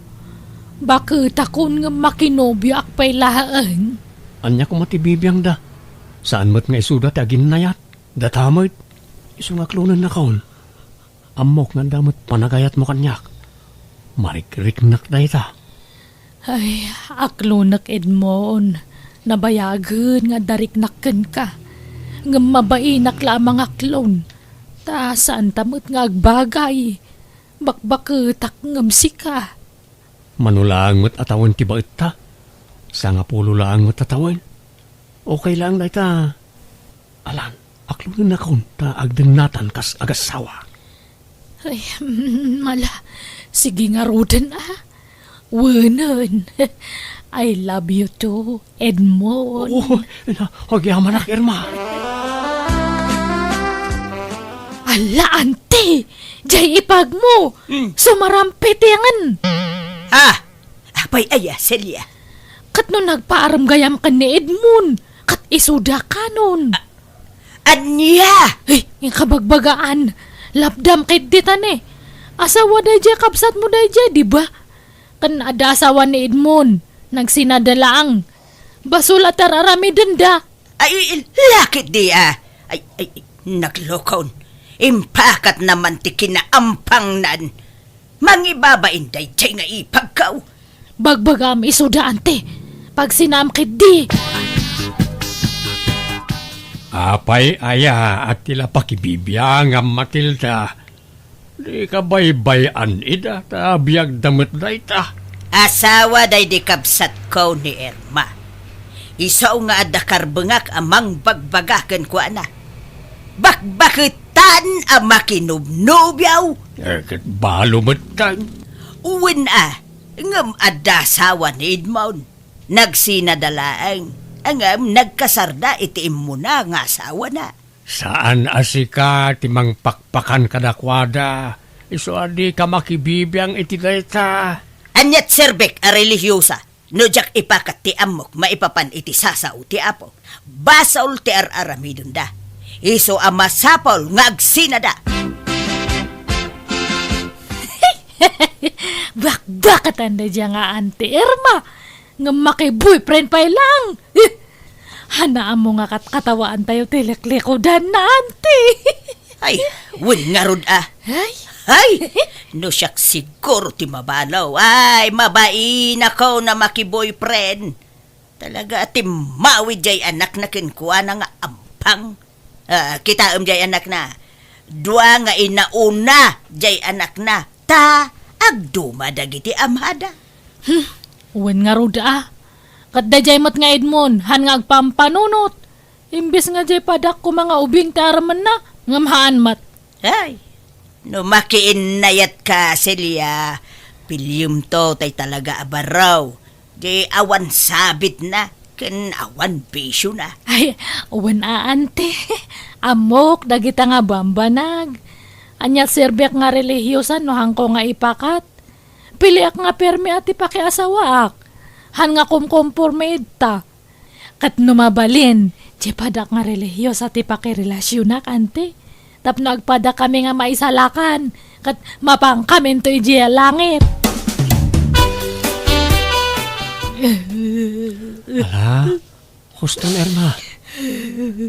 Baketakon ngem makinobioak pay laeng. Ania koma ti bibiangda? Saan met nga isuda ti aginnayat? Data met. Isu nga aklonennakon. Ammok nga adda met panagayatmo kaniak. Marikriknak dayta. Ay, aklonek, Edmond. Nabayagen nga adda riknak kenka. Ngem mabainak la a mangaklon. Ta saanta met nga agbagay. Bakbaketak ngem sika. Mano laeng met a tawen ti baetta? Sangapulo laeng met a tawen. Okay laeng dayta. Alan, aklonennakon ta agdennatan kas agassawa. Ay, mm, ala, sige ngaruden a. Wenen. I love you too, Edmond. Oo, na, agyamanak, Irma. Ala, anti! Jay ipagmo! Hmm. Sumarampitengen! Ah! Apay aya, Celia? Ket no nagpaarem gayam ken ni Edmond, ket isuda kanon. A-, ania? Ay, inkabagbagaan. Lapdam ket ditane. Asawa dayjay kabsatmo dayjay, di ba? Ken adda asawa ni Edmond, nagsinada laeng. Basol a tar-aramidenda. Ay, lakit di, ah. Ay, ay, naglokon. Impakat naman ti kinaampangnan. Mangibabain dayjay nga ipagkaw. Bagbagam isuda, anti. Pagsinaam ketdi. Apay aya a ti la pakibibiangam, Matilda? Di ka baybay-an ida, ta biagda met dayta. Asawa daydi kabsatko ni Irma. Isu nga adda karbengak a mangbagbaga kenkuana. Bakbaketan a makinubnobiaw. Eh, ket balo met kan. Wen a, ngem adda asawa ni Edmond. Nagsinada laeng, ngem nagkasarda iti immuna nga asawana. Saan a sika ti mangpakpakan kadakuada, isu a dika makibibiang iti dayta. Aniat serbek a relihiyosa no diak ipakat ti ammok maipapan iti sasao ti Apo? Basol ti ar-aramidenda. Isu a masapul nga agsinada. Bakbakatan daydiay nga anti Irma. Ngem makiboyfriend pay laeng. Hanaammo nga katkatawaantayo ti liklikudanna, anti. Ay, wen ngarud a. Ay. Ay, no siak siguro ti mabalo. Ay, mabainakon a makiboyfriend. Talaga a timmawid jay anakna kenkuana nga ampang. Ah, kitaem jay anakna. Dua nga inauna jay anakna. Ta agduma dagiti amada. Hmm, wen ngarud a. Ket dayjay met nga Edmond, han nga agpampanunot. Imbes nga jay padak koma nga ubing ti aramidna, ngem haan met. Ay, no makiinnayatka, Celia, piliyemto tay talaga a barraw. Di awan sabitna, ken awan bisiona. Ay, wen a, anti. Ammok dagita nga bambanag. Ania serbek nga relihiyosa no hanko nga ipakat? Piliak nga permi a ti pakiasawaak. Han nga kumkomporme ita. Ket no mabalin, ti padak nga relihiyosa ti pakirelasionak, anti. Tapno agpadakami nga maisalakan, ket mapankaminto idiay langit. Ala, huston, Irma.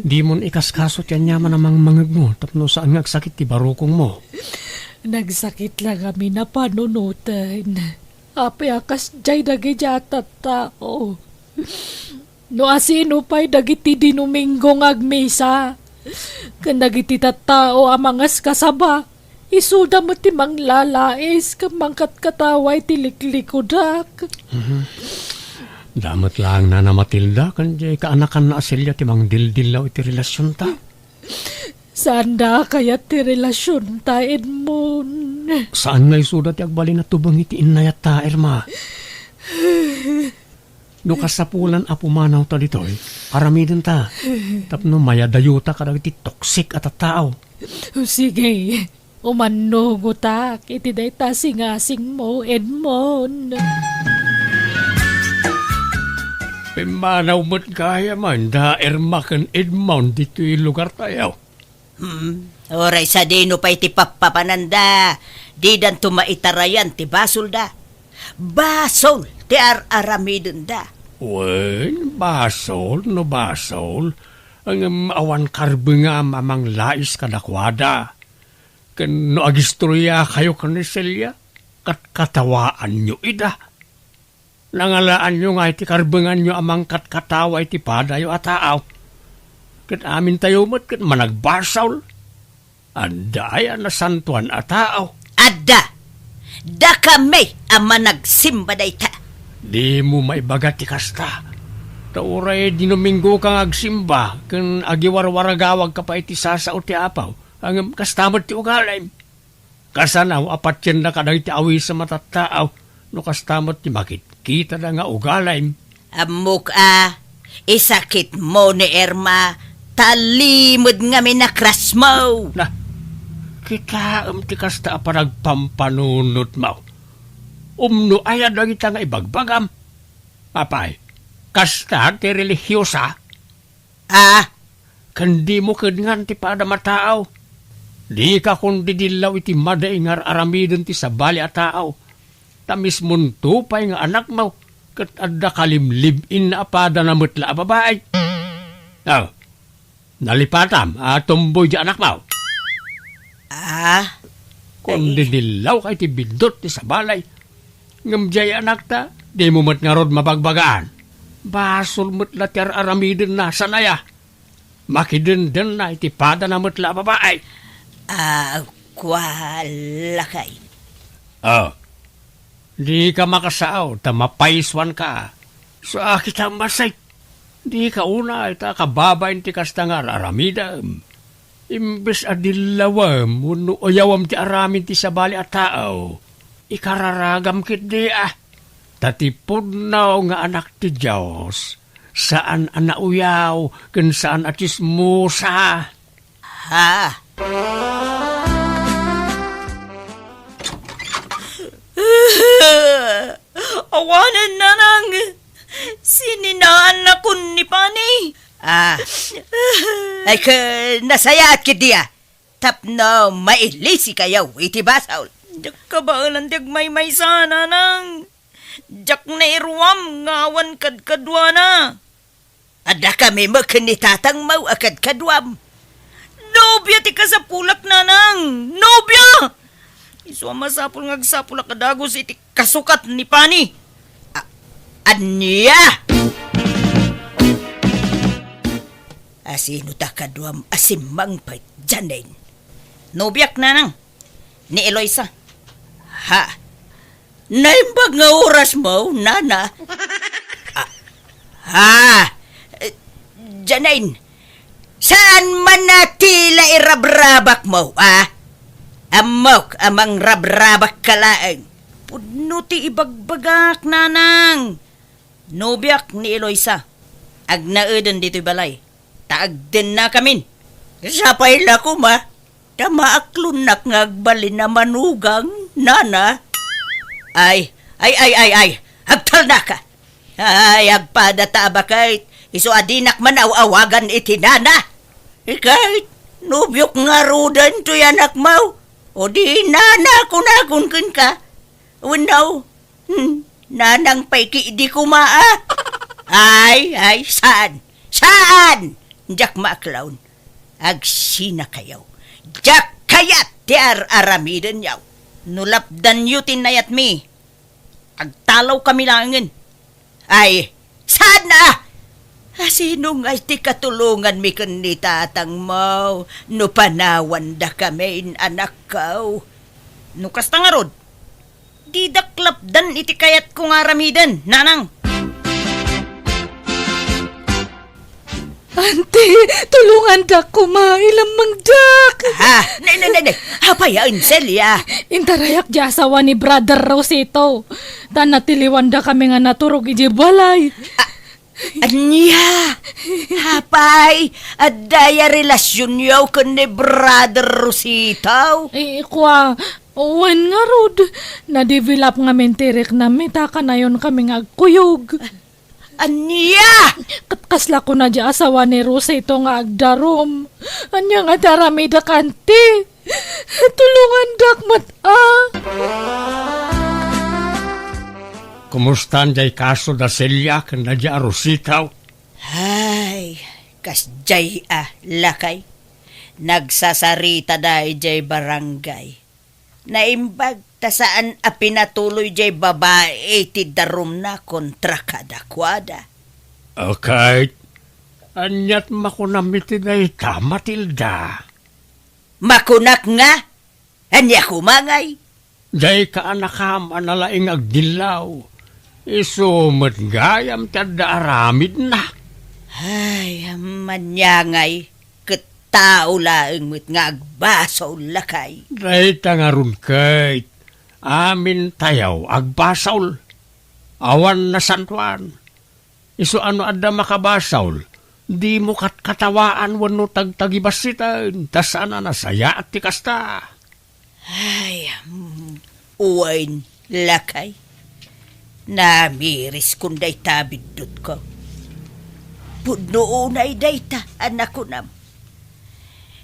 Dimon ikaskaso ti aniaman a mangmangegmo tapno saan nga agsakit ti barukongmo. Nagsakit la ngamin a panunoten. Apay a kasdiay dagiti a tattao? No asino pay dagiti Dinominggo nga agmisa, ken dagiti tattao a mangaskasaba, isuda met ti manglalais ken mangkatkatawa iti liklikudak. Mhm. Damet laeng nana Matilda ken diay kaanakanna a Celia ti mangdildillaw iti relasionta. Saanda a kayat ti relasionta, Edmond. Saan nga isuda ti agbalin a tubeng iti innayatta, Irma. No kasapulan a pumanawta ditoy, aramidenta tapno mayadayota kadagiti toxic a tattao. Sige, umannugotak iti dayta singasingmo, Edmond. Pimmanaw met gayam da Irma ken Edmond ditoy lugartayo. Hmm, uray sadino pay ti pappapananda, didanto maitarayan ti basolda. Basol ti ar-aramidenda. Wen, basol no basol, ngem awan karbengam a manglais kadakuada. Ken no agistoriakayo ken ni Celia, katkatawaanyo ida. Nangalaanyo nga iti karbenganyo a mangkatkatawa iti padayo a taaw. Ket amintayo met ket managbasol. Adda aya nasantoan a taaw? Adda! Dakami a managsimba dayta. Dimo maibaga ti kasta. Ta uray Dinominggo ka nga agsimba ken agiwarwaragawag ka pay iti sasao ti Apo, ngem kasta met ti ugalim. Kasano a patienna kadagiti awisem a tattao, No kasta met ti makitkitada nga ugalim. Ammok a, isakitmo ni Irma, ta limed ngamin a crushmo. Na, kitaem ti kasta a panagpampanunotmo. Umno aya dagita nga ibagbagam? Apay, kasta ti relihiosa? Ah, ken dimo kedngan ti padam a tao. Dika kondidillaw iti madi nga ar-aramiden ti sabali a tao. Ta mismonto pay nga anakmo, ket adda kalimlib-inna a padana met la a babai. Oh, nalipatam a tomboy di anakmo. Ah, kondidillawka iti biddut ti sabali. Ngem diay anakta, dimo met ngarud mabagbagaan. Basol met la ti ar-aramidenna, saan aya? Makidendenna iti padana met la a babai. Ah, kua, lakay. Oh, dika makasao ta mapaysuanka. Sa kita masay, dika unay ta kababain ti kasta nga ar-aramidem. Imbes a dillawem wenno uyawem ti aramid ti sabali a tao, ikararagam ketdi a. Ta ti pudno nga anak ti Dios, saan a nauyaw ken saan a tsismosa. Ha? Awanen, nanang! Sininaannakon ni Pani! Ah. Ay, ka, nasayaat ketdi a. Tapno mailisikayo iti basol. Diak kabaelan ti agmaymaysa, nanang. Diak nairuam nga awan kadkaduana. Adda kami met ken ni tatangmo a kadkaduam. Nobia ti kasapulak, nanang! Nobia! Isu a masapul nga agsapulak a dagus iti kasukat ni Pani. A-, ania? Asino ta kaduam a simmangpet, Janine? Nobiak, nanang. Ni Eloisa. Ha? Naimbag nga orasmo, nana? Ah, ha? Eh, Janine, saan man a tila irabrabakmo, ah? Ammok a mangrabrabakka laeng. Pudno ti ibagbagak, nanang. Nobiak ni Eloisa. Agnaeden ditoy balay. Ta agdennakamin. Sapay la koma. Ta maaklonnak nga agbalin a manugang, nana. Ay, ay, ay, ay, ay, agtalnaka. Ay, agpada ta a baket, isu a dinak man aw-awagan iti nana. Iket, nobiok ngaruden toy anakmo, o di nana kunakon kenka. Wenno, hmm, nanang pay ketdi koma a. Ay, ay, saan? Saan? Diak maaklon. Agsinakayo. Diak kayat ti ar-aramidenyo. No lapdanyo ti nayatmi, agtalawkami laengen. Ay, saan a? Asino ngay ti katulonganmi ken ni tatangmo no panawandakamin, anakko? No kasta ngarud, didak lapdan iti kayatko nga aramiden, nanang. Auntie, tulongandak koma, ilammangdak. Ha? Ne, ne, ne, ne. Apay a, Celia? Intarayak di asawa ni Brother Rosito. Ta natiliwandakami nga naturog idiay balay. A-, ania? Apay, adda aya relasionyo ken ni Brother Rosito? Eh, kua, wen ngarud, na-develop ngamin ti riknam, ta kanayon kami nga agkuyog. Ania? Ket kasla kuna di asawa ni Rosito nga agdarum. Ania nga ti aramidek, auntie? Tulongandak met a. Kumustan diay kaso da Celia ken da Rosito? Ay, kasdiay a, lakay. Nagsasaritada idiay barangay. Naimbag ta saan a pinatuloy diay babai ti darumna kontra kadakuada. Ket aniat makunam iti dayta, Matilda? Makunak nga, ania koma ngay? Diay kaanakam a nalaing agdillaw. Isu met gayam ti adda aramidna. Ay, ania ngay, ket tao laeng met nga agbasol, lakay. Dayta ngarud ket, Amintayo agbasol. Awan nasantoan. Isu a no adda makabasol, dimo katkatawaan wenno tagtagibassiten, ta saan a nasayaat ti kasta. Ay, mm, wen, lakay. Namiriskon dayta biddutko. Pudno unay dayta a nakunam.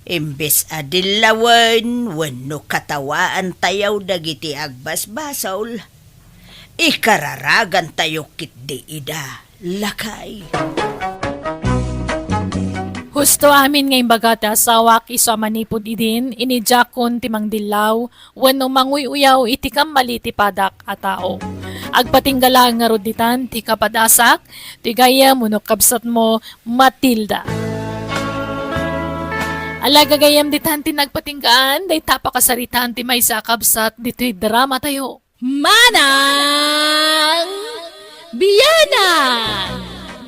Imbes a dillawen wenno katawaantayo dagiti agbasbasol, ikararagantayo ketdi ida, lakay. Husto amin nga imbaga ti asawak isu a manipud idin, inidiakon ti mangdillaw wenno manguy-uyaw iti kammali ti padak a tao. Agpatingga laeng ngarud ditan ti kapadasak, ti gayyem wenno kabsatmo, Matilda. Ala, gagayyem, ditan ti nagpatinggaan, dayta pakasaritaan ti maysa a kabsat ditoy dramatayo. Manang Biyanan!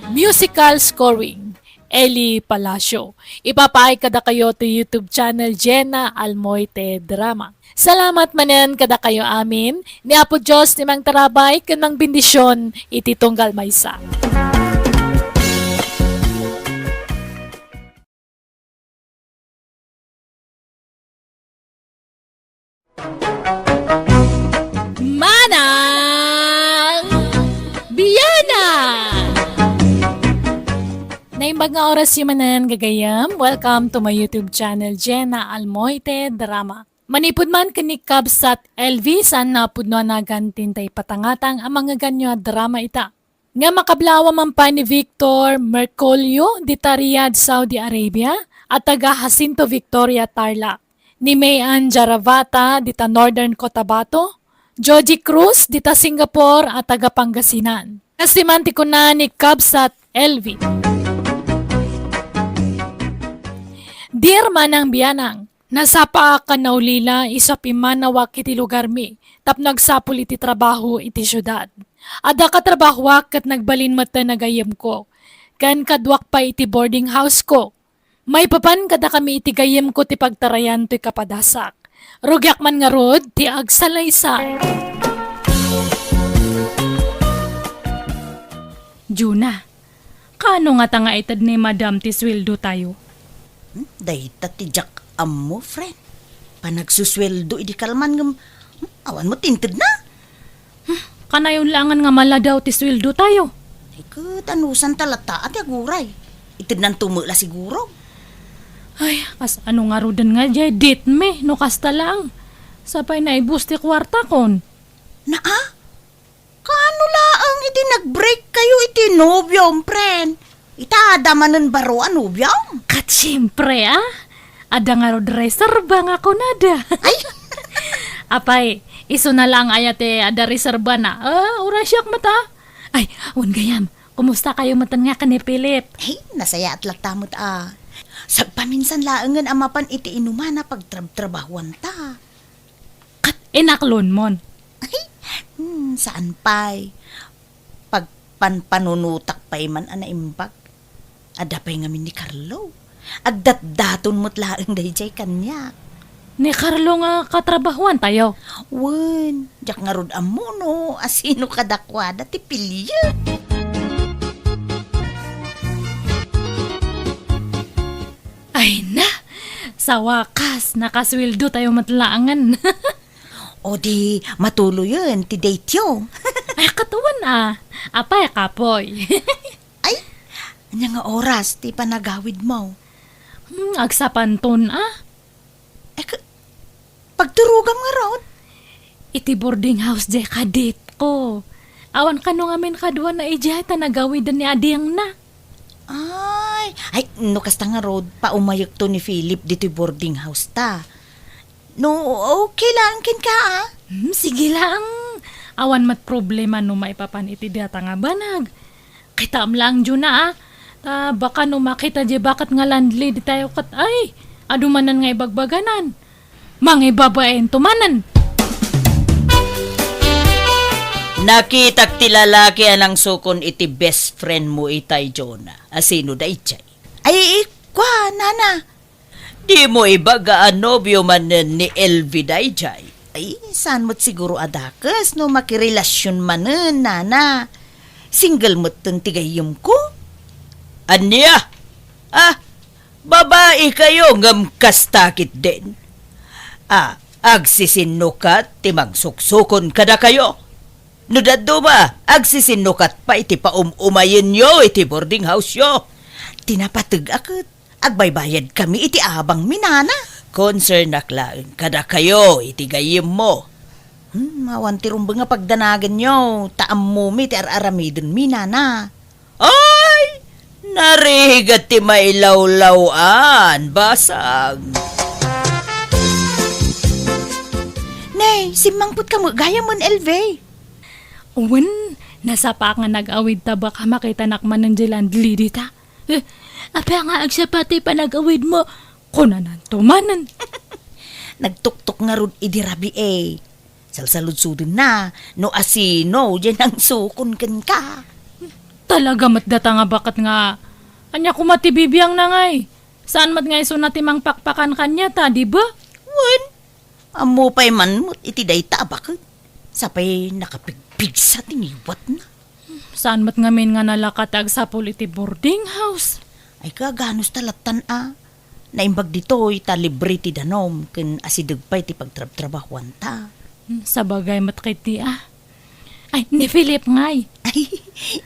Musical scoring, Eli Palacio. Ipapaay kadakayo ti YouTube channel Jenna Almoite Drama. Salamat manen kadakayo amin. Ni Apo Dios ti mangtarabay ken mangbendisyon iti tunggal maysa. Manang Biyanan! Naimbag nga oras yu manen, gagayem. Welcome to my YouTube channel, Jenna Almoite Drama. Manipud man ken ni Kabsat Elvi, saan a pudno a nagan ti intay patangatang a mangngeganyo a drama ita. Nga makablawa man pay ni Victor Mercolio dita Riyadh, Saudi Arabia, a taga Jacinto Victoria, Tarlac. Ni May Ann Jaravata dita Northern Cotabato, Joji Cruz dita Singapore a taga Pangasinan. Kastoy man ti kuna ni Kabsat Elvi. Dear Manang Biyanang, nasapaak a naulila isu a pimmanawak iti lugarmi tapno agsapul iti trabaho iti siudad. Adda katrabahoak ket nagbalin met a gayyemko, ken kaduak pay iti boarding house ko. Maipapan kadakami iti gayyemko ti pagtarayan toy kapadasak. Rugiak man ngarud ti agsalaysay. Juna, kaano ngata nga ited ni Madam ti sueldotayo? Hmm, dayta ti diak ammo, friend. Panagsusueldo idi kalman ngem, hmm, awan met ti intedna. Hmm, kanayon laengen nga maladaw ti sueldotayo. Ay, ket anusanta latta a ti aguray. Itednanto met la siguro. Ay, kasano ngaruden nga diay date mi no kasta laeng? Sapay naibus ti kuartakon. Naa? Kaano laeng idi nag-break kayo iti nobiom, friend? Ita, adda manen baro a nobiom? Ket siempre, a? Adda ngarud reserba nga kunada. Ay! Apay, isuna laeng aya ti adda reserbana? A, uray siak met, a. Ay, wen gayam, kumusta kayo met nga ken ni Philip? Ay, nasayaat latta met, a. Sagpaminsan laengen a mapan iti inuman a pagtrabtrabahuanta. Ket inaklonmon? Ay, hmm, saan pay. Pagpanpanunotak pay man a naimbag. Adda pay ngamin ni Carlo. Agdatdaton met laeng daydiay kaniak. Ni Carlo nga katrabahoantayo? Wen, diak ngarud ammo no asino kadakuada ti piliek. Ay na, sa wakas, nakasueldotayo met laengen. O di, matuloyen ti date yo. Ay, ket wen a. Apay, kapoy? Ay, ania nga oras ti panagawidmo? Hmm, agsapanton, a? Ay, ka-, pagturogam ngarud? Iti boarding house diay kadate ko. Awan kano ngamin kaduana idiay ta nagawiden ni adiengna. Ay, ay, no kasta ngarud, paumayekto ni Philip ditoy boarding house ta. No, okay lang kenka, a? Hmm, sige lang. Awan met problema no maipapan iti data nga banag. Kitaem lang, Juna, a. Ta baka no makita diay baket nga landlady tayo ket, ay, adu manen nga ibagbaganan. Mangibabainto manen. Nakitak ti lalaki a nangsukon iti best friend mo itay, Juna. Asino daydiay? Ay, ikua, nana. Dimo ibaga a nobio manen ni Elvi daydiay? Ay, saan met siguro a dakes no makirelasyon manen, nana. Single metten ti gayyemko. Ania? Ah, babaikayo ngem kasta ketdin. Ah, agsisinnukat ti mangsuksukon kadakayo. No dadduma, agsisinnukat pay ti paum-umayenyo iti boarding house-yo. Ti napateg-ak ket agbaybayadkami iti abangmi, nana. Konsernak laeng kadakayo iti gayyemmo. Hmm, awan ti rumbeng a pagdanaganyo, ta ammomi ti ar-aramidenmi, nana. Ay, narigat ti mailawlaw-an, basang. Nay, simmangpet ka met gayamen, Elve. Wen, nasapa nga nag-awid ta baka makitanak manen di landlady ta. Eh, apay nga agsapa ti panag-awidmo? Kunananto manen. Nagtuktok ngarud idi rabii. Salsaludsodenna no asino diay nangsukon kenka. Talaga met data nga baket nga, ania koma ti bibiangna ngay? Saan met nga isuna ti mangpakpakan kaniata, di ba? Wen, ammo pay man met iti dayta a baket. Sapay nakapigpigsa ti ngiwatna. Saan met ngamin nga nalaka ti agsapul iti boarding house? Ay, kagano ta lattan a. Naimbag ditoy ta libre ti danum ken asideg pay ti pagtrabtrabahuanta. Hmm, sabagay met ketdi a. Ay, ni Philip ngay. Ay,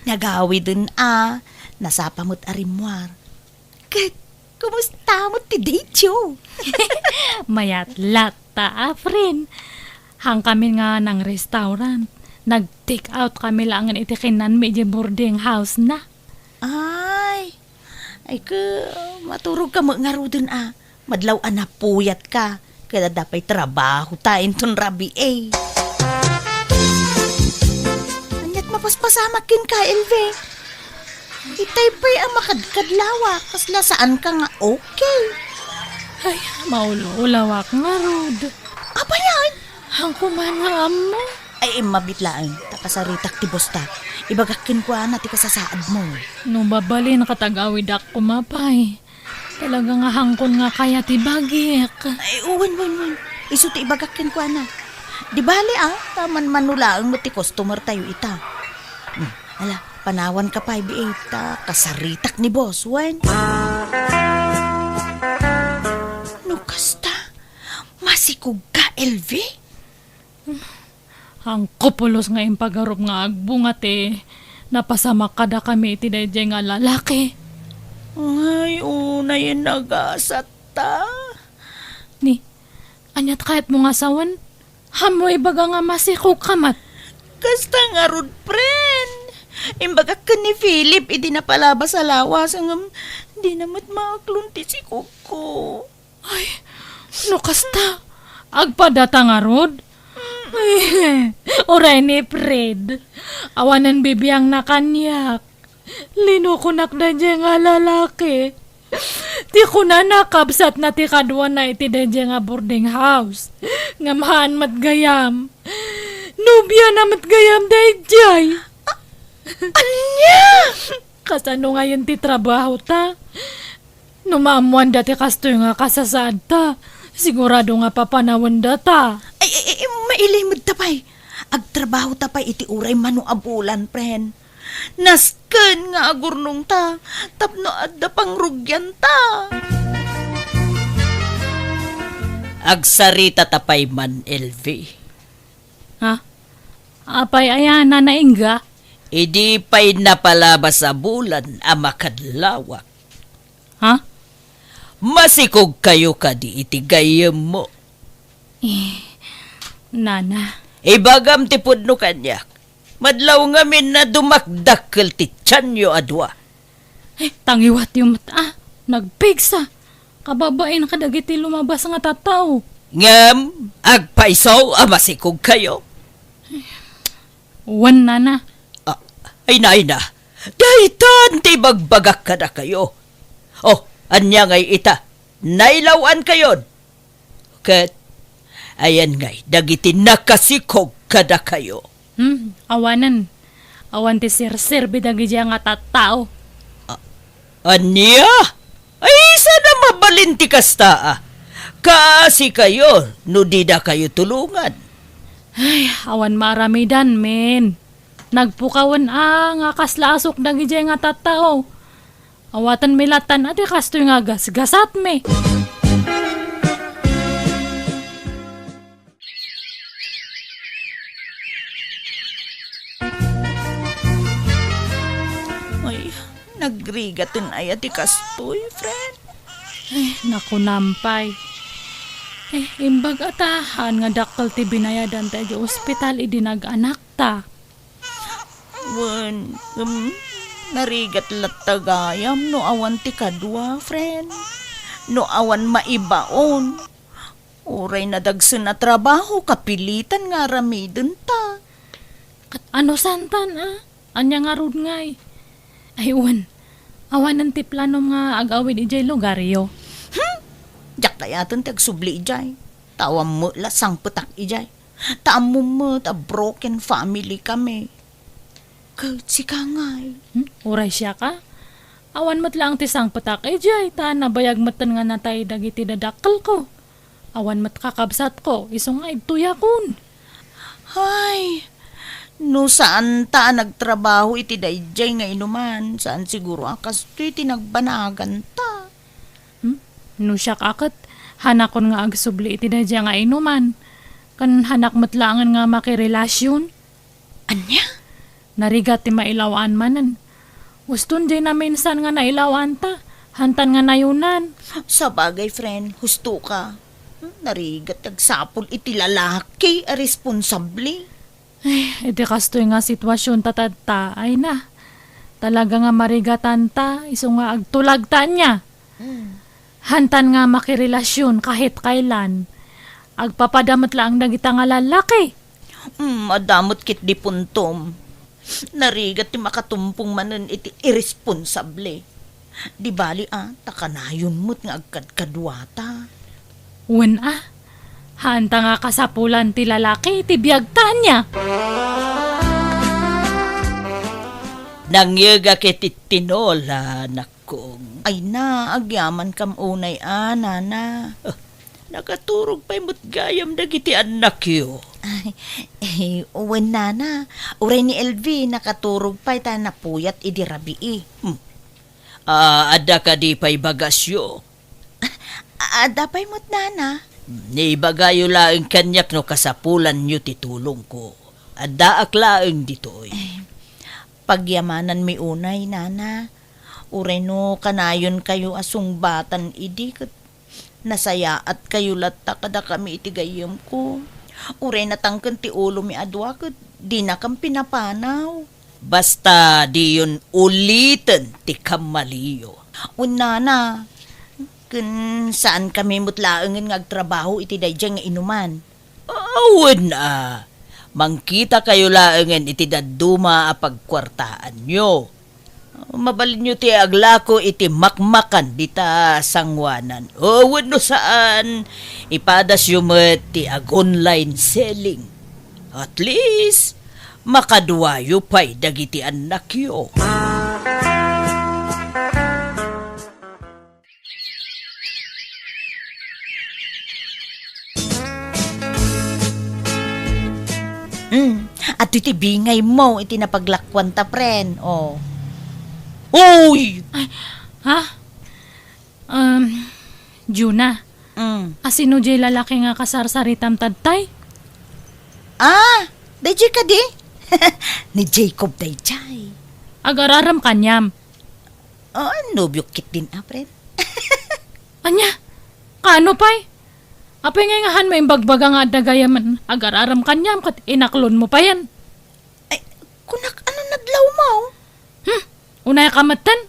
nagawiden a. Nasapa met a rimmuar. Ket, kumusta met ti date-yo? Mayat latta a, friend. Hangkami nga nang-restaurant. Nag-take out kami laengen iti kinanmi idiay boarding house-na. Ay, ay, ke, maturogka met ngaruden a. Madlaw a napuyatka. Ket adda pay trabahota inton rabii. Aniat mapaspasamak kenka, Elve? Itay pay a makadkadlawak, kasla saanka nga okay. Ay, maulaulawak ngarud. Apay aya? Haanko man nga ammo. Ay, immabit laeng, ta kasaritak ti bosta. Ibagak kenkuana ti kasasaadmo. No mabalinka ta agawidak koma pay. Talaga nga haanko nga kaya ti bagik. Ay, wen, wen, wen. Isu ti ibagak kenkuana. Di bale, a, ta manmano laeng met ti customer-tayo ita. Hmm, ala, panawanka pay, B A, ta kasaritak ni boss, wen. No kasta, masikogka, Elve? Haanko pulos nga impagarup nga agbunga ti napasamak kadakami iti daydiay nga lalaki. Ay, unayen nagasatta. Ni, aniat kayatmo nga sawen? Haanmo ibaga nga masikogka met? Kasta ngarud, friend. Imbagak ken ni Philip idi napalabas a lawas, ngem dina met maaklon ti sikogko. Ay, no kasta, agpadata ngarud? Ay, uray ni Fred. Awanen bibiangna kaniak. Linukonak daydiay nga lalaki. Ti kunana, kabsatna ti kaduana iti daydiay nga boarding house. Ngem haan met gayam. Nobiana met gayam daydiay. Ania? Kasano ngayen ti trabahota? No maammoanda ti kastoy nga kasasaadta, sigurado nga papanawendata. Ay, ay, ay, mailimedta pay. Agtrabahota pay iti uray mano a bulan, friend. Nasken nga agurnongta tapno adda pangrugianta. Agsaritata pay man, Elvie. Ha? Apay aya, Nana Inga? Idi pay napalabas a bulan a makadlawak. Ha? Masikogkayo kadi iti gayyemmo. Eh, Nana. Ibagam ti pudno kaniak. Madlaw ngamin a dumakdakkel ti tianyo a dua. Eh, tangiwatyo met a, nagpigsa. Kababain kadagiti lumabas nga tattao. Ngem, agpayso a masikogkayo. Wen, Nana. Ah, ay na, ay na. Daytan ti ibagbagak kadakayo. Oh, ania ngay ita? Nailaw-ankayon. Ket, ayan ngay dagiti nakasikog kadakayo. Hmm, awanen. Awan ti serserbi dagiti nga tattao. A-, ania? Ay, saan a mabalin ti kasta, a? Kaasi kayo no dida kayo tulungan. Ay, awan maaramidan, men. Nagpukawen a nga kasla asuk dagidiay nga tattao. Awaten mi lattan a ti kastoy nga gasgasatmi. Ay, nagrigaten aya ti kastoy, friend? Ay, nakunam pay. Eh, imbag a ta, haan nga dakkel ti binayadan ta idiay ospital idi nag-anakta. Wen, um, narigat latta gayam no awan ti kadua, friend. No awan maibaon. Uray nadagsen a trabaho, kapilitan nga aramidenta. Ket ano santan, a? Ania ngarud ngay? Ay, wen, awanen ti planom nga ag-awid idiay lugaryo? Hmm? Diak kayaten ti agsubli idiay. Ta awan met la sangpetak idiay. Ta ammom met a broken family kami. Ket sika ngay? Hmm? Uray siaka? Awan met laeng ti sangpetak idiay, ta nabayag metten nga natay dagiti dadakkelko. Awan met kakabsatko, isu nga idtoyakon. Ay, no saanta a nagtrabaho iti daydiay nga inuman, saan siguro a kastoy ti nagbanaganta. Hmm? No siak a ket, hanakon nga agsubli iti daydiay nga inuman. Ken hanak met laengen nga makirelasion. Ania? Narigat ti mailaw-an manen. Uston diay naminsan nga nailaw-anta, hantan nga nayunan. Sabagay, friend, husto ka. Hmm, narigat ti agsapul iti lalaki a responsable. Ay, iti kastoy nga sitwasionta tatta, ay na. Talaga nga marigatanta, isu nga agtulagta ania. Mm. Hantan nga makirelasion kahit kailan. Agpapada met laeng dagita nga lalaki. Mm, adda met ketdi puntom. Narigat ti makatumpong manen iti irresponsable. Di bali a, ta kanayon met nga agkadkaduata. Wen a, haanta nga kasapulan ti lalaki iti biagta ania. Nangyegak iti tinola, nakong. Ay na, agyamankam unay a, nana. Ah, nakaturog pay met gayam dagiti annakyo. Ay, eh, wen, nana. Uray ni Elvi, nakaturog pay ta napuyat idi rabii. Hmm. Ah, adda kadi pay bagasyo? A-, adda pay met, nana. Ibagayo laeng kaniak no kasapulanyo ti tulongko. Addaak laeng ditoy. Eh, pagyamananmi unay, nana. Uray no kanayonkayo a sungbatan idi ket nasayaatkayo latta kadakami iti gayyemko. Uray natangken ti ulomi a dua ket dinakam pinapanaw. Basta diyon uliten ti kammaliyo. Wen, nana, ken saankami met laengen nga agtrabaho iti daydiay nga inuman. Awen a, mangkitakayo laengen iti dadduma a pagkuartaanyo. Mabalinyo ti aglako iti makmakan dita sangoanan. O, wenno saan, ipadasyo met ti ag-online selling. At least, makaduayo pay dagiti annakyo. Mm. Adtoy ti bingaymo iti napaglakuanta, friend. Oh. Uy! Ay, ha? Um, Juna, Mm. Asino jay lalaki nga kasarsaritam tattay? Ah, dayjay kadi? Ni Jacob dayjay. Agar-arem kaniam. Ah, nobiok ketdin a, friend. Ania? Kaano pay? Apay ngay nga hanmo imbagbaga nga adda gayamen agar-arem kaniam ket inaklonmo payen? Ay, kunak, ano nadlawmo? Hmm, unay ka metten?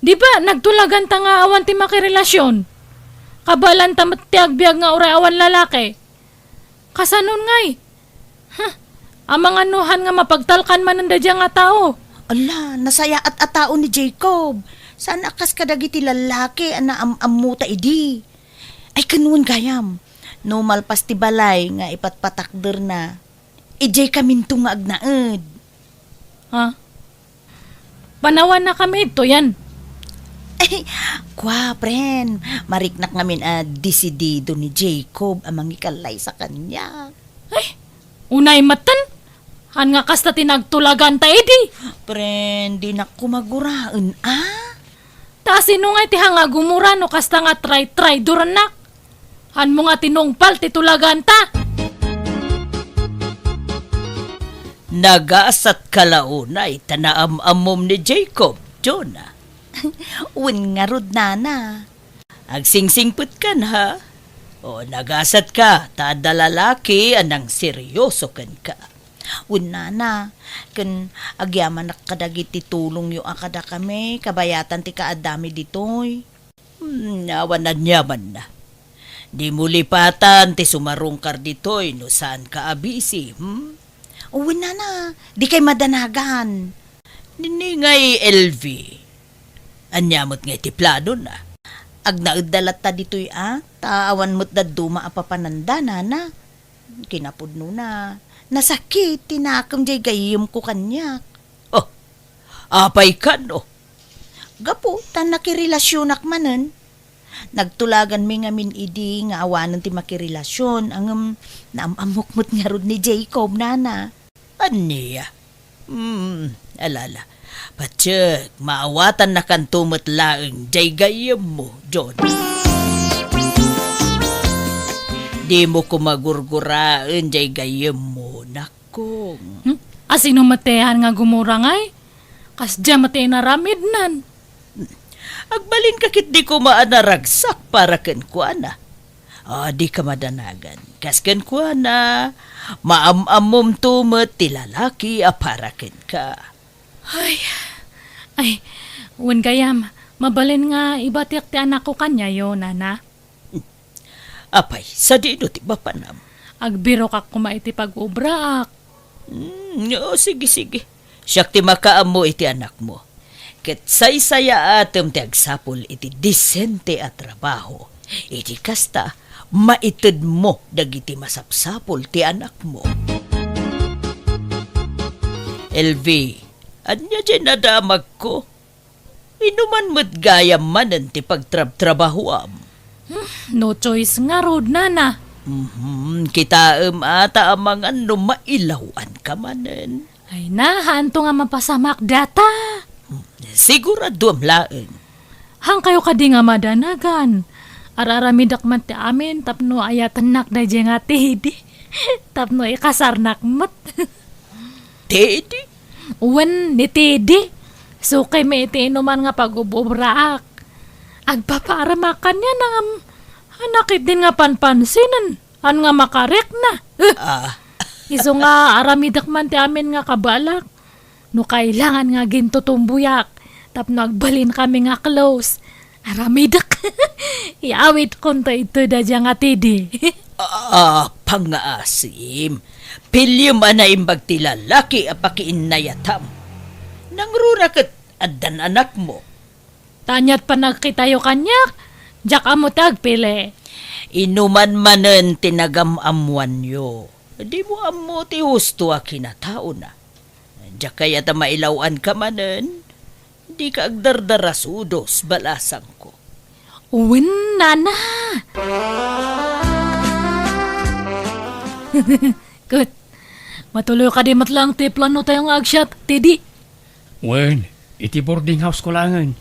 Di ba nagtulaganta nga awan ti makirelasion? Kabaelanta met ti agbiag nga uray awan lalaki. Kasanon ngay? Huh, amangan no han nga mapagtalkan manen daydiay nga tao. Ala, nasayaat a tao ni Jacob. Saan a kas kadagiti lallaki a naam-ammota idi. Ay, ken wen gayam, no malpas ti balay nga ipatpatakderna, idiay kaminto nga agnaed. Ha? Panawanakami idtoyen. Ay, kua, pren, mariknak ngamin a desidido ni Jacob a mangikalaysa kaniak. Ay, unay maten. Han nga kasta ti nagtulaganta idi. Pren, dinak koma guraen, a? Ta sino nga iti han nga gumura no kasta nga tray-traydorannak? Hanmo nga tinungpal ti tulaganta. Nagasatka la unay ta naam-ammom ni Jacob, Jonah. Wen ngarud, nana. Agsingsingpetkan, ha? O, nagasatka ta adda lalaki a nangseryoso kenka. Wen, nana, ken agyamanak kadagiti tulongyo a kadakami, kabayatan ti kaaddami ditoy. Hmm, awan aniamanna. Dimo lipatan ti sumarungkar ditoy no saanka a busy, hmm? Wen, nana, dikay madanagan. Niningay L V. Ania met ngay ti planona? Agnaedda latta ditoy a, ta awan met dadduma a papananda, nana. Kinapudnona, nasakit ti nakem jay gayyemko kaniak. Oh, apay kano? Gapu ta nakirelasionak manen. Nagtulaganmi ngamin idi nga awanen ti makirelasion, ngem naam-ammok met ngarud ni Jacob, nana. Ania? Hmm, alala. Patiek, maawatannakanto met laeng jay gayyemmo, John. Dimo koma gurguraen jay gayyemmo, nakkong. Hmm? Asino met ti han nga gumura ngay? Kasdiay met ti inaramidnan. Agbalinka ketdi koma a naragsak para kenkuana. A, dika madanagan. Kas kenkuana, maam-ammomto met ti lalaki a para kenka. Ay, ay, wen gayam, mabalin nga ibatiak ti anakko kaniayo, nana. Apay, sadino ti mapanam? Agbirokak koma iti pag-obraak. Hmm, o, sige, sige. Siak ti makaammo iti anakmo. Ket saysayaatem ti agsapul iti disente a trabaho. Iti kasta, maitedmo dagiti masapsapul ti anakmo. L V, ania jay nadamagko? Inuman met gayam manen ti pagtrabtrabahoam. Hmm, no choice ngarud, nana. Mhm, kitaem a ta amangan no mailaw-anka manen. Ay na, haanto nga mapasamak data. Hmm, siguraduam laeng. Hankayo kadi nga madanagan. Ar-aramidek man ti amin tapno ayatennak daydiay nga Teddy. Tapno ikasarnak met. Teddy? Wen, ni Teddy. Sukaymi iti inuman nga pag-ub-ubraak. Agpapaaremak kaniana ngem, anak idin nga panpansinen, han nga makarikna. Ah. Isu nga aramidek man ti amin nga kabalak. No kailangan nga gintutumboyak, tapno agbalinkami nga close. Aramidek. Iawidkonto ito daydiay nga Teddy. Ah, pangngaasim. Piliem a naimbag ti lalaki a pakiinnayatam. Nangruna ket addan anakmo. Ta aniat panagkitayo kaniak, diak ammo ti agpili. Inuman manen ti nagam-ammoanyo. Dimo ammo ti husto a kinataona. Diak kayat a mailaw-anka manen. Dika agdardarasudos, balasangko. Wen, nana. Ket, matuloy kadi met laeng ti plano tayo nga agsiat, Teddy? Wen, iti boarding house ko laengen.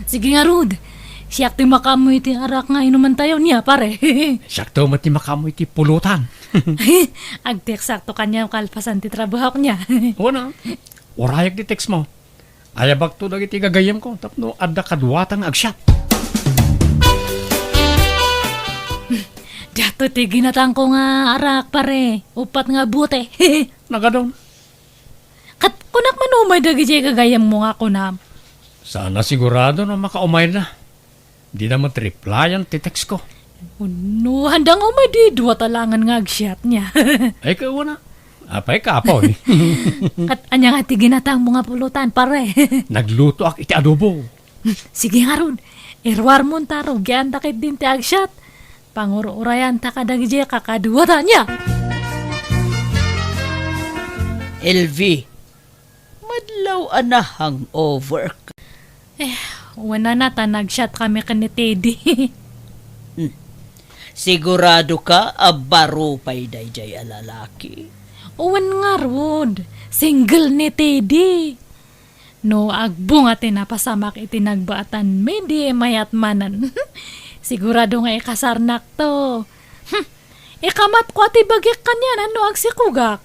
Sige ngarud. Siak ti makaammo iti arak nga inuman tayo nia, pare. Siakto met ti makaammo iti pulutan. Agteksakto kaniam kalpasan ti trabahok nia. Wen a. Urayak ti text mo. Ayabakto dagiti gagayyemko tapno adda kaduata nga agsiat. Diato ti ginatangko nga arak, pare. Uppat nga bote. Nagadon. Ket kunak man umay dagidiay gagayyemmo nga kunam. Saan a sigurado no makaumayda. Dida met replyan ti text ko. Wenno, haanda nga umay di dua ta laengen nga agsiat nia. Ay, kawana. Apay, kapoy. Ket ania nga ti ginatangmo nga pulutan, pare? Naglutoak iti adobo. Sige ngarud, iruarmon ta rugianta ketdin ti agsiat. Pangur-urayanta kadagidiay kakaduata nia. L V, madlaw a na-hangover ka. Eh, Wen, nana, ta nag-chat kami ken ni Teddy. Hmm. Sigurado ka a baro pay daydiay a lalaki? Wen ngarud, single ni Teddy. No agbunga ti napasamak iti nagbaatan, midi mayat manen. Sigurado nga ikasarnak to. Hmm. Ikamatko a ti bagik kaniana no agsikugak.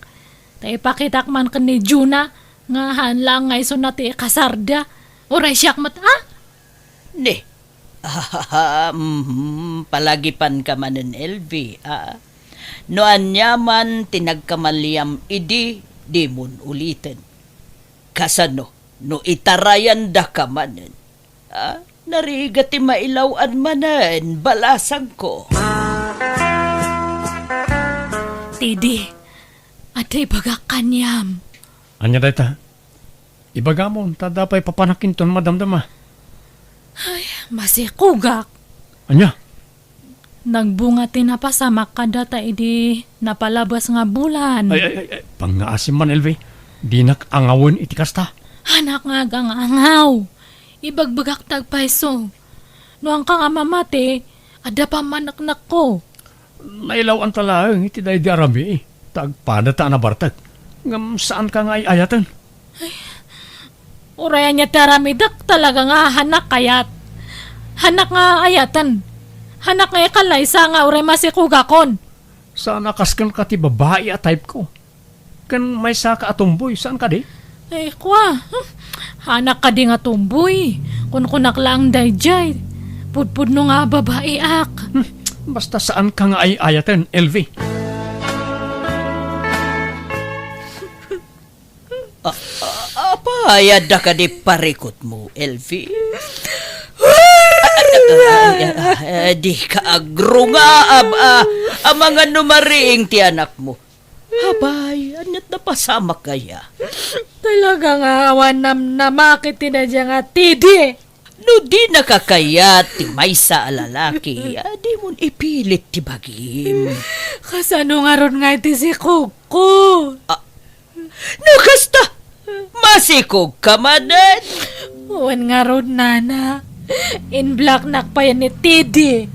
Ta ipakitak man ken ni Juna nga haan laeng nga isuna ti ikasarda. Uray siak met, a? Ne. Ah, mhm, palagipanka manen, Elvi, a? No aniaman ti nagkamaliam idi, dimon uliten. Kasano no itarayandaka manen? A? Narigat ti mailaw-an manen, balasangko. Teddy, adda ibagak kaniam. Ania dayta? Ibagamon, ta adda pay papanakintun madamdama. Ay, masikugak. Ania? Nagbunga ti napasamak kadata idi napalabas nga bulan. Ay, ay, ay, ay, pangngaasim man, Elvi. Dinak angawen iti kasta. Haanak nga agang-angaw. Ibagbagak ti agpayso. No haanka nga mamati, adda pammaneknekko. Nailaw-anta laeng iti daydi a rami, ta agpadata a nabartek. Ngem saanka nga ay-ayaten. Uray ania ti aramidek, talaga nga haanak kayat. Haanak nga ayaten. Haanak nga ikalaysa nga uray masikugakon. Saan a kas kenka ti babai a type ko. Ken maysaka a tomboy, saan kadi? Ay, kua. Hmm. Haanak kadi nga tomboy. Kunkunak laeng daydiay. Pudpudno nga babaiak. Hmm. Basta saanka nga ay-ayaten, Elvi. A-, a-, apay, adda kadi parikutmo, Elvi? A-, a-, a-, a-, a-, a-, di ka agrunga, ab-, a-, amangan no mariing ti anakmo. Abay, aniat napasamak aya? Talaga nga awan namnamak iti daydiay nga Teddy. No dinaka kayat ti maysa a lalaki, a, dimon ipilit ti bagim. Kasano ngarud nga iti sikogko? A, no kasta, masikogka manen. Wen ngarud, nana. In-blocknak pay ni Teddy.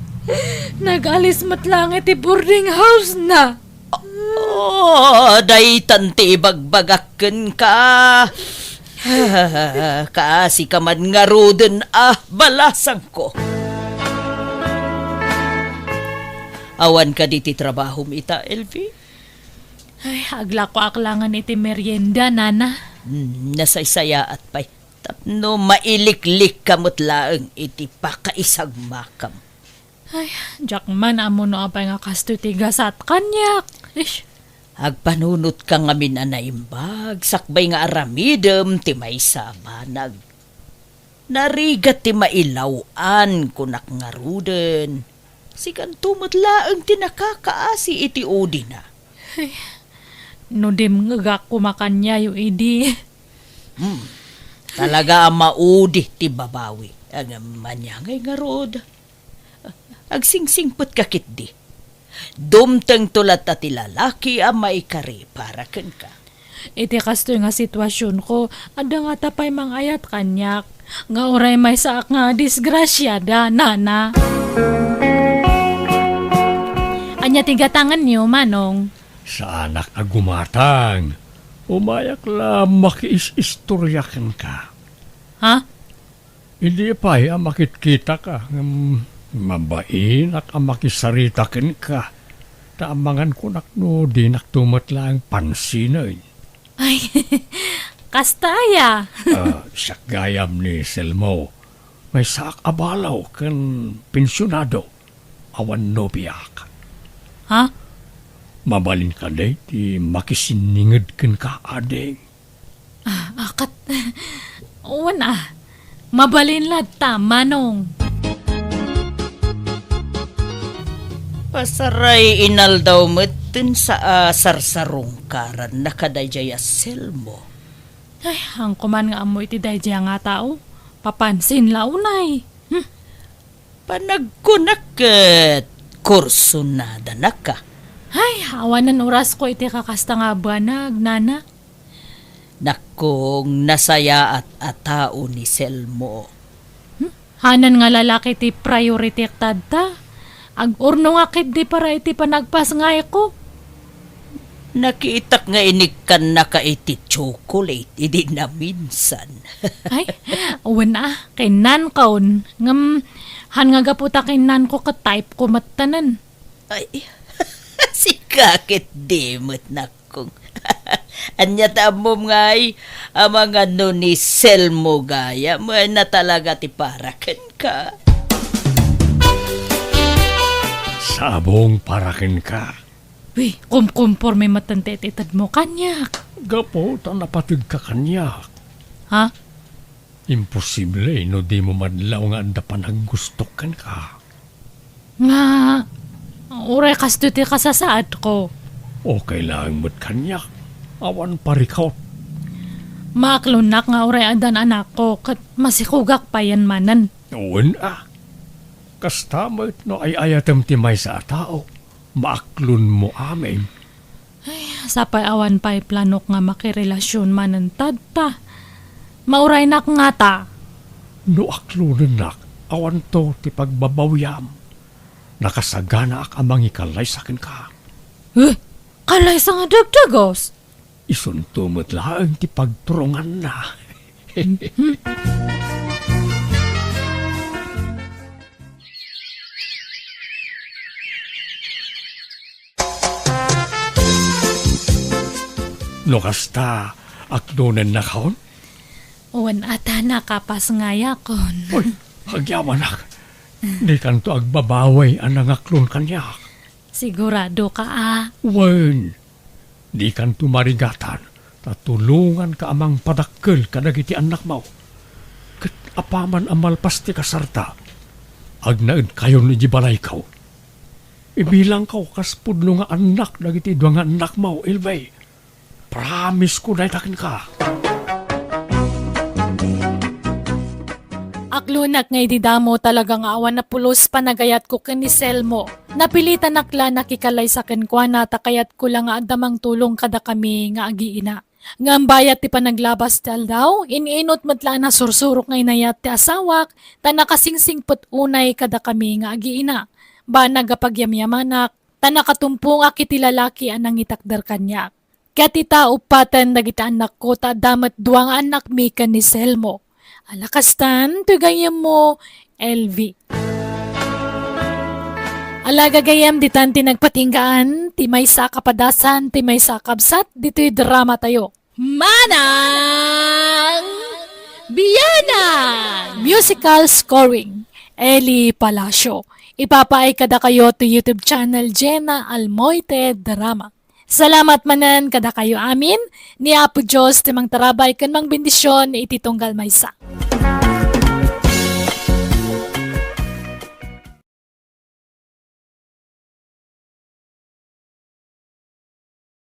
Nag-alis met laeng iti boarding house-na. Oh, daytan ti ibagbagak kenka. Kaasika man ngaruden a balasangko. Awan kadi ti trabahom ita, Elvi? Ay, aglakoak laengen iti merienda, nana. Hmm, nasaysayaat pay. Tapno mailiklikka met laeng iti pakaisagmakam. Ay, diak man ammo no apay nga kastoy ti gasat kaniak. Ish. Agpanunotka ngamin a naimbag, sakbay nga aramidem ti maysa a banag. Narigat ti mailaw-an, kunak ngaruden. Sikanto met laeng ti nakakaasi iti udina. Ay, no dimngegak koma kaniayo idi. Hmm. Talaga a maudi ti babawi. Ngem ania ngay ngarud? Agsingsingpetka ketdi. Dumtengto latta ti lalaki a maikari para kenka. Iti kastoy nga situasionko, adda ngata pay mangayat kaniak, nga uray maysaak nga disgrasiada, nana. Ania ti gatangenyo, Manong? Saanak a gumatang. Umayak la makiis-istorya kenka. Ha? Idi pay a makitkitaka, ngem mabainak a makisarita kenka, ta amangan kunak no dinakto met laeng pansinen. Ay, kasta aya? Ah, siak gayam ni Selmo. Maysaak a balo ken pensionado. Awan nobiak. Ha? Mabalin kadi ti makisinninged kenka, ading? Ah, akat, wen a. Mabalin latta, Manong. Pasaray inaldaw met ten sa-, a, sarsarungkaranna kadaydiay a Selmo. Ay, haanko man nga ammo iti daydiay a tao. Papansin la unay. Hmm. Panagkunak ket kursonadanaka. Ay, awanen orasko iti kakasta nga banag, nana. Nakkong, nasayaat a tao ni Selmo. Hmm? Hanan nga lalaki ti priority tatta. Ag-urnongak ketdi para iti panagpasngayko. Nakitak nga inikkannaka iti chocolate idi naminsan. Ay, wen a, kinnankon. Ngem, han nga gapu ta kinnanko ket type ko met tanan. Ay, sika ketdi met, nakong. Ania ta ammom ngay, amangan no ni Selmo gayam, wen a talaga ti para kenka. Sabong para kenka. Uy, kumkumporme met ti itedmo kaniak. Gapu ta napategka kaniak. Ha? Imposible no dimo madlaw nga adda panaggustok kenka. Nga, uray kastoy ti kasasaadko. Okay laeng met kaniak. Awan parikot. Maaklonnak nga uray addan anakko, ket masikogak payen manen. Wen a. Kasta met no ay-ayatem ti maysa a tao, maaklonmo amin. Ay, sapay awan pay planok nga makirelasyon manen tatta. Mauraynak ngata. No aklonennak, awanto ti pagbabawiam. Nakasaganaak a mangikalaysa kenka. Eh, kalaysa nga dagdagas? Isunto met laeng ti pagturonganna. No kasta, aklonennakon? Wen a ta nakapasngayakon. Uy, agyamanak. Dikanto agbabawi a nangaklon kaniak. Sigurado ka a? Wen, dikanto marigatan, ta tulonganka a mangpadakkel kadagiti annakmo. Ket apaman a malpas ti kasarta, agnaedkayon idiay balayko. Ibilangko kas pudno nga annak dagiti dua nga annakmo, Elvie. Promise ko dayta kenka. Aklonak nga idi damo talaga nga awan a pulos panagayatko ken ni Selmo. Napilitanak la nakikalaysa kenkuana ta kayatko la nga adda mangtulong kadakami nga agiina. Ngem bayat ti panaglabas ti aldaw, in-inut met la a nasursurok nga inayat ti asawak, ta nakasingsingpet unay kadakami nga agiina. Banag a pagyamyamanak, ta nakatumpongak iti lalaki a nangitakder kaniak. Ket ita, uppaten dagiti annakko, ta adda met dua nga annakmi ken ni Selmo. Ala kastan, toy gayyemmo, Elvie. Ala gagayyem, ditan ti nagpatinggaan, ti maysa a kapadasan, ti maysa a kabsat, ditoy dramatayo. Manang Bianang! Musical scoring, Eli Palacio. Ipapaay kadakayo ti YouTube channel Jenna Almoite Drama. Salamat manen kadakayo amin, ni Apo Dios ti mangtarabay ken mangbendision iti tunggal maysa.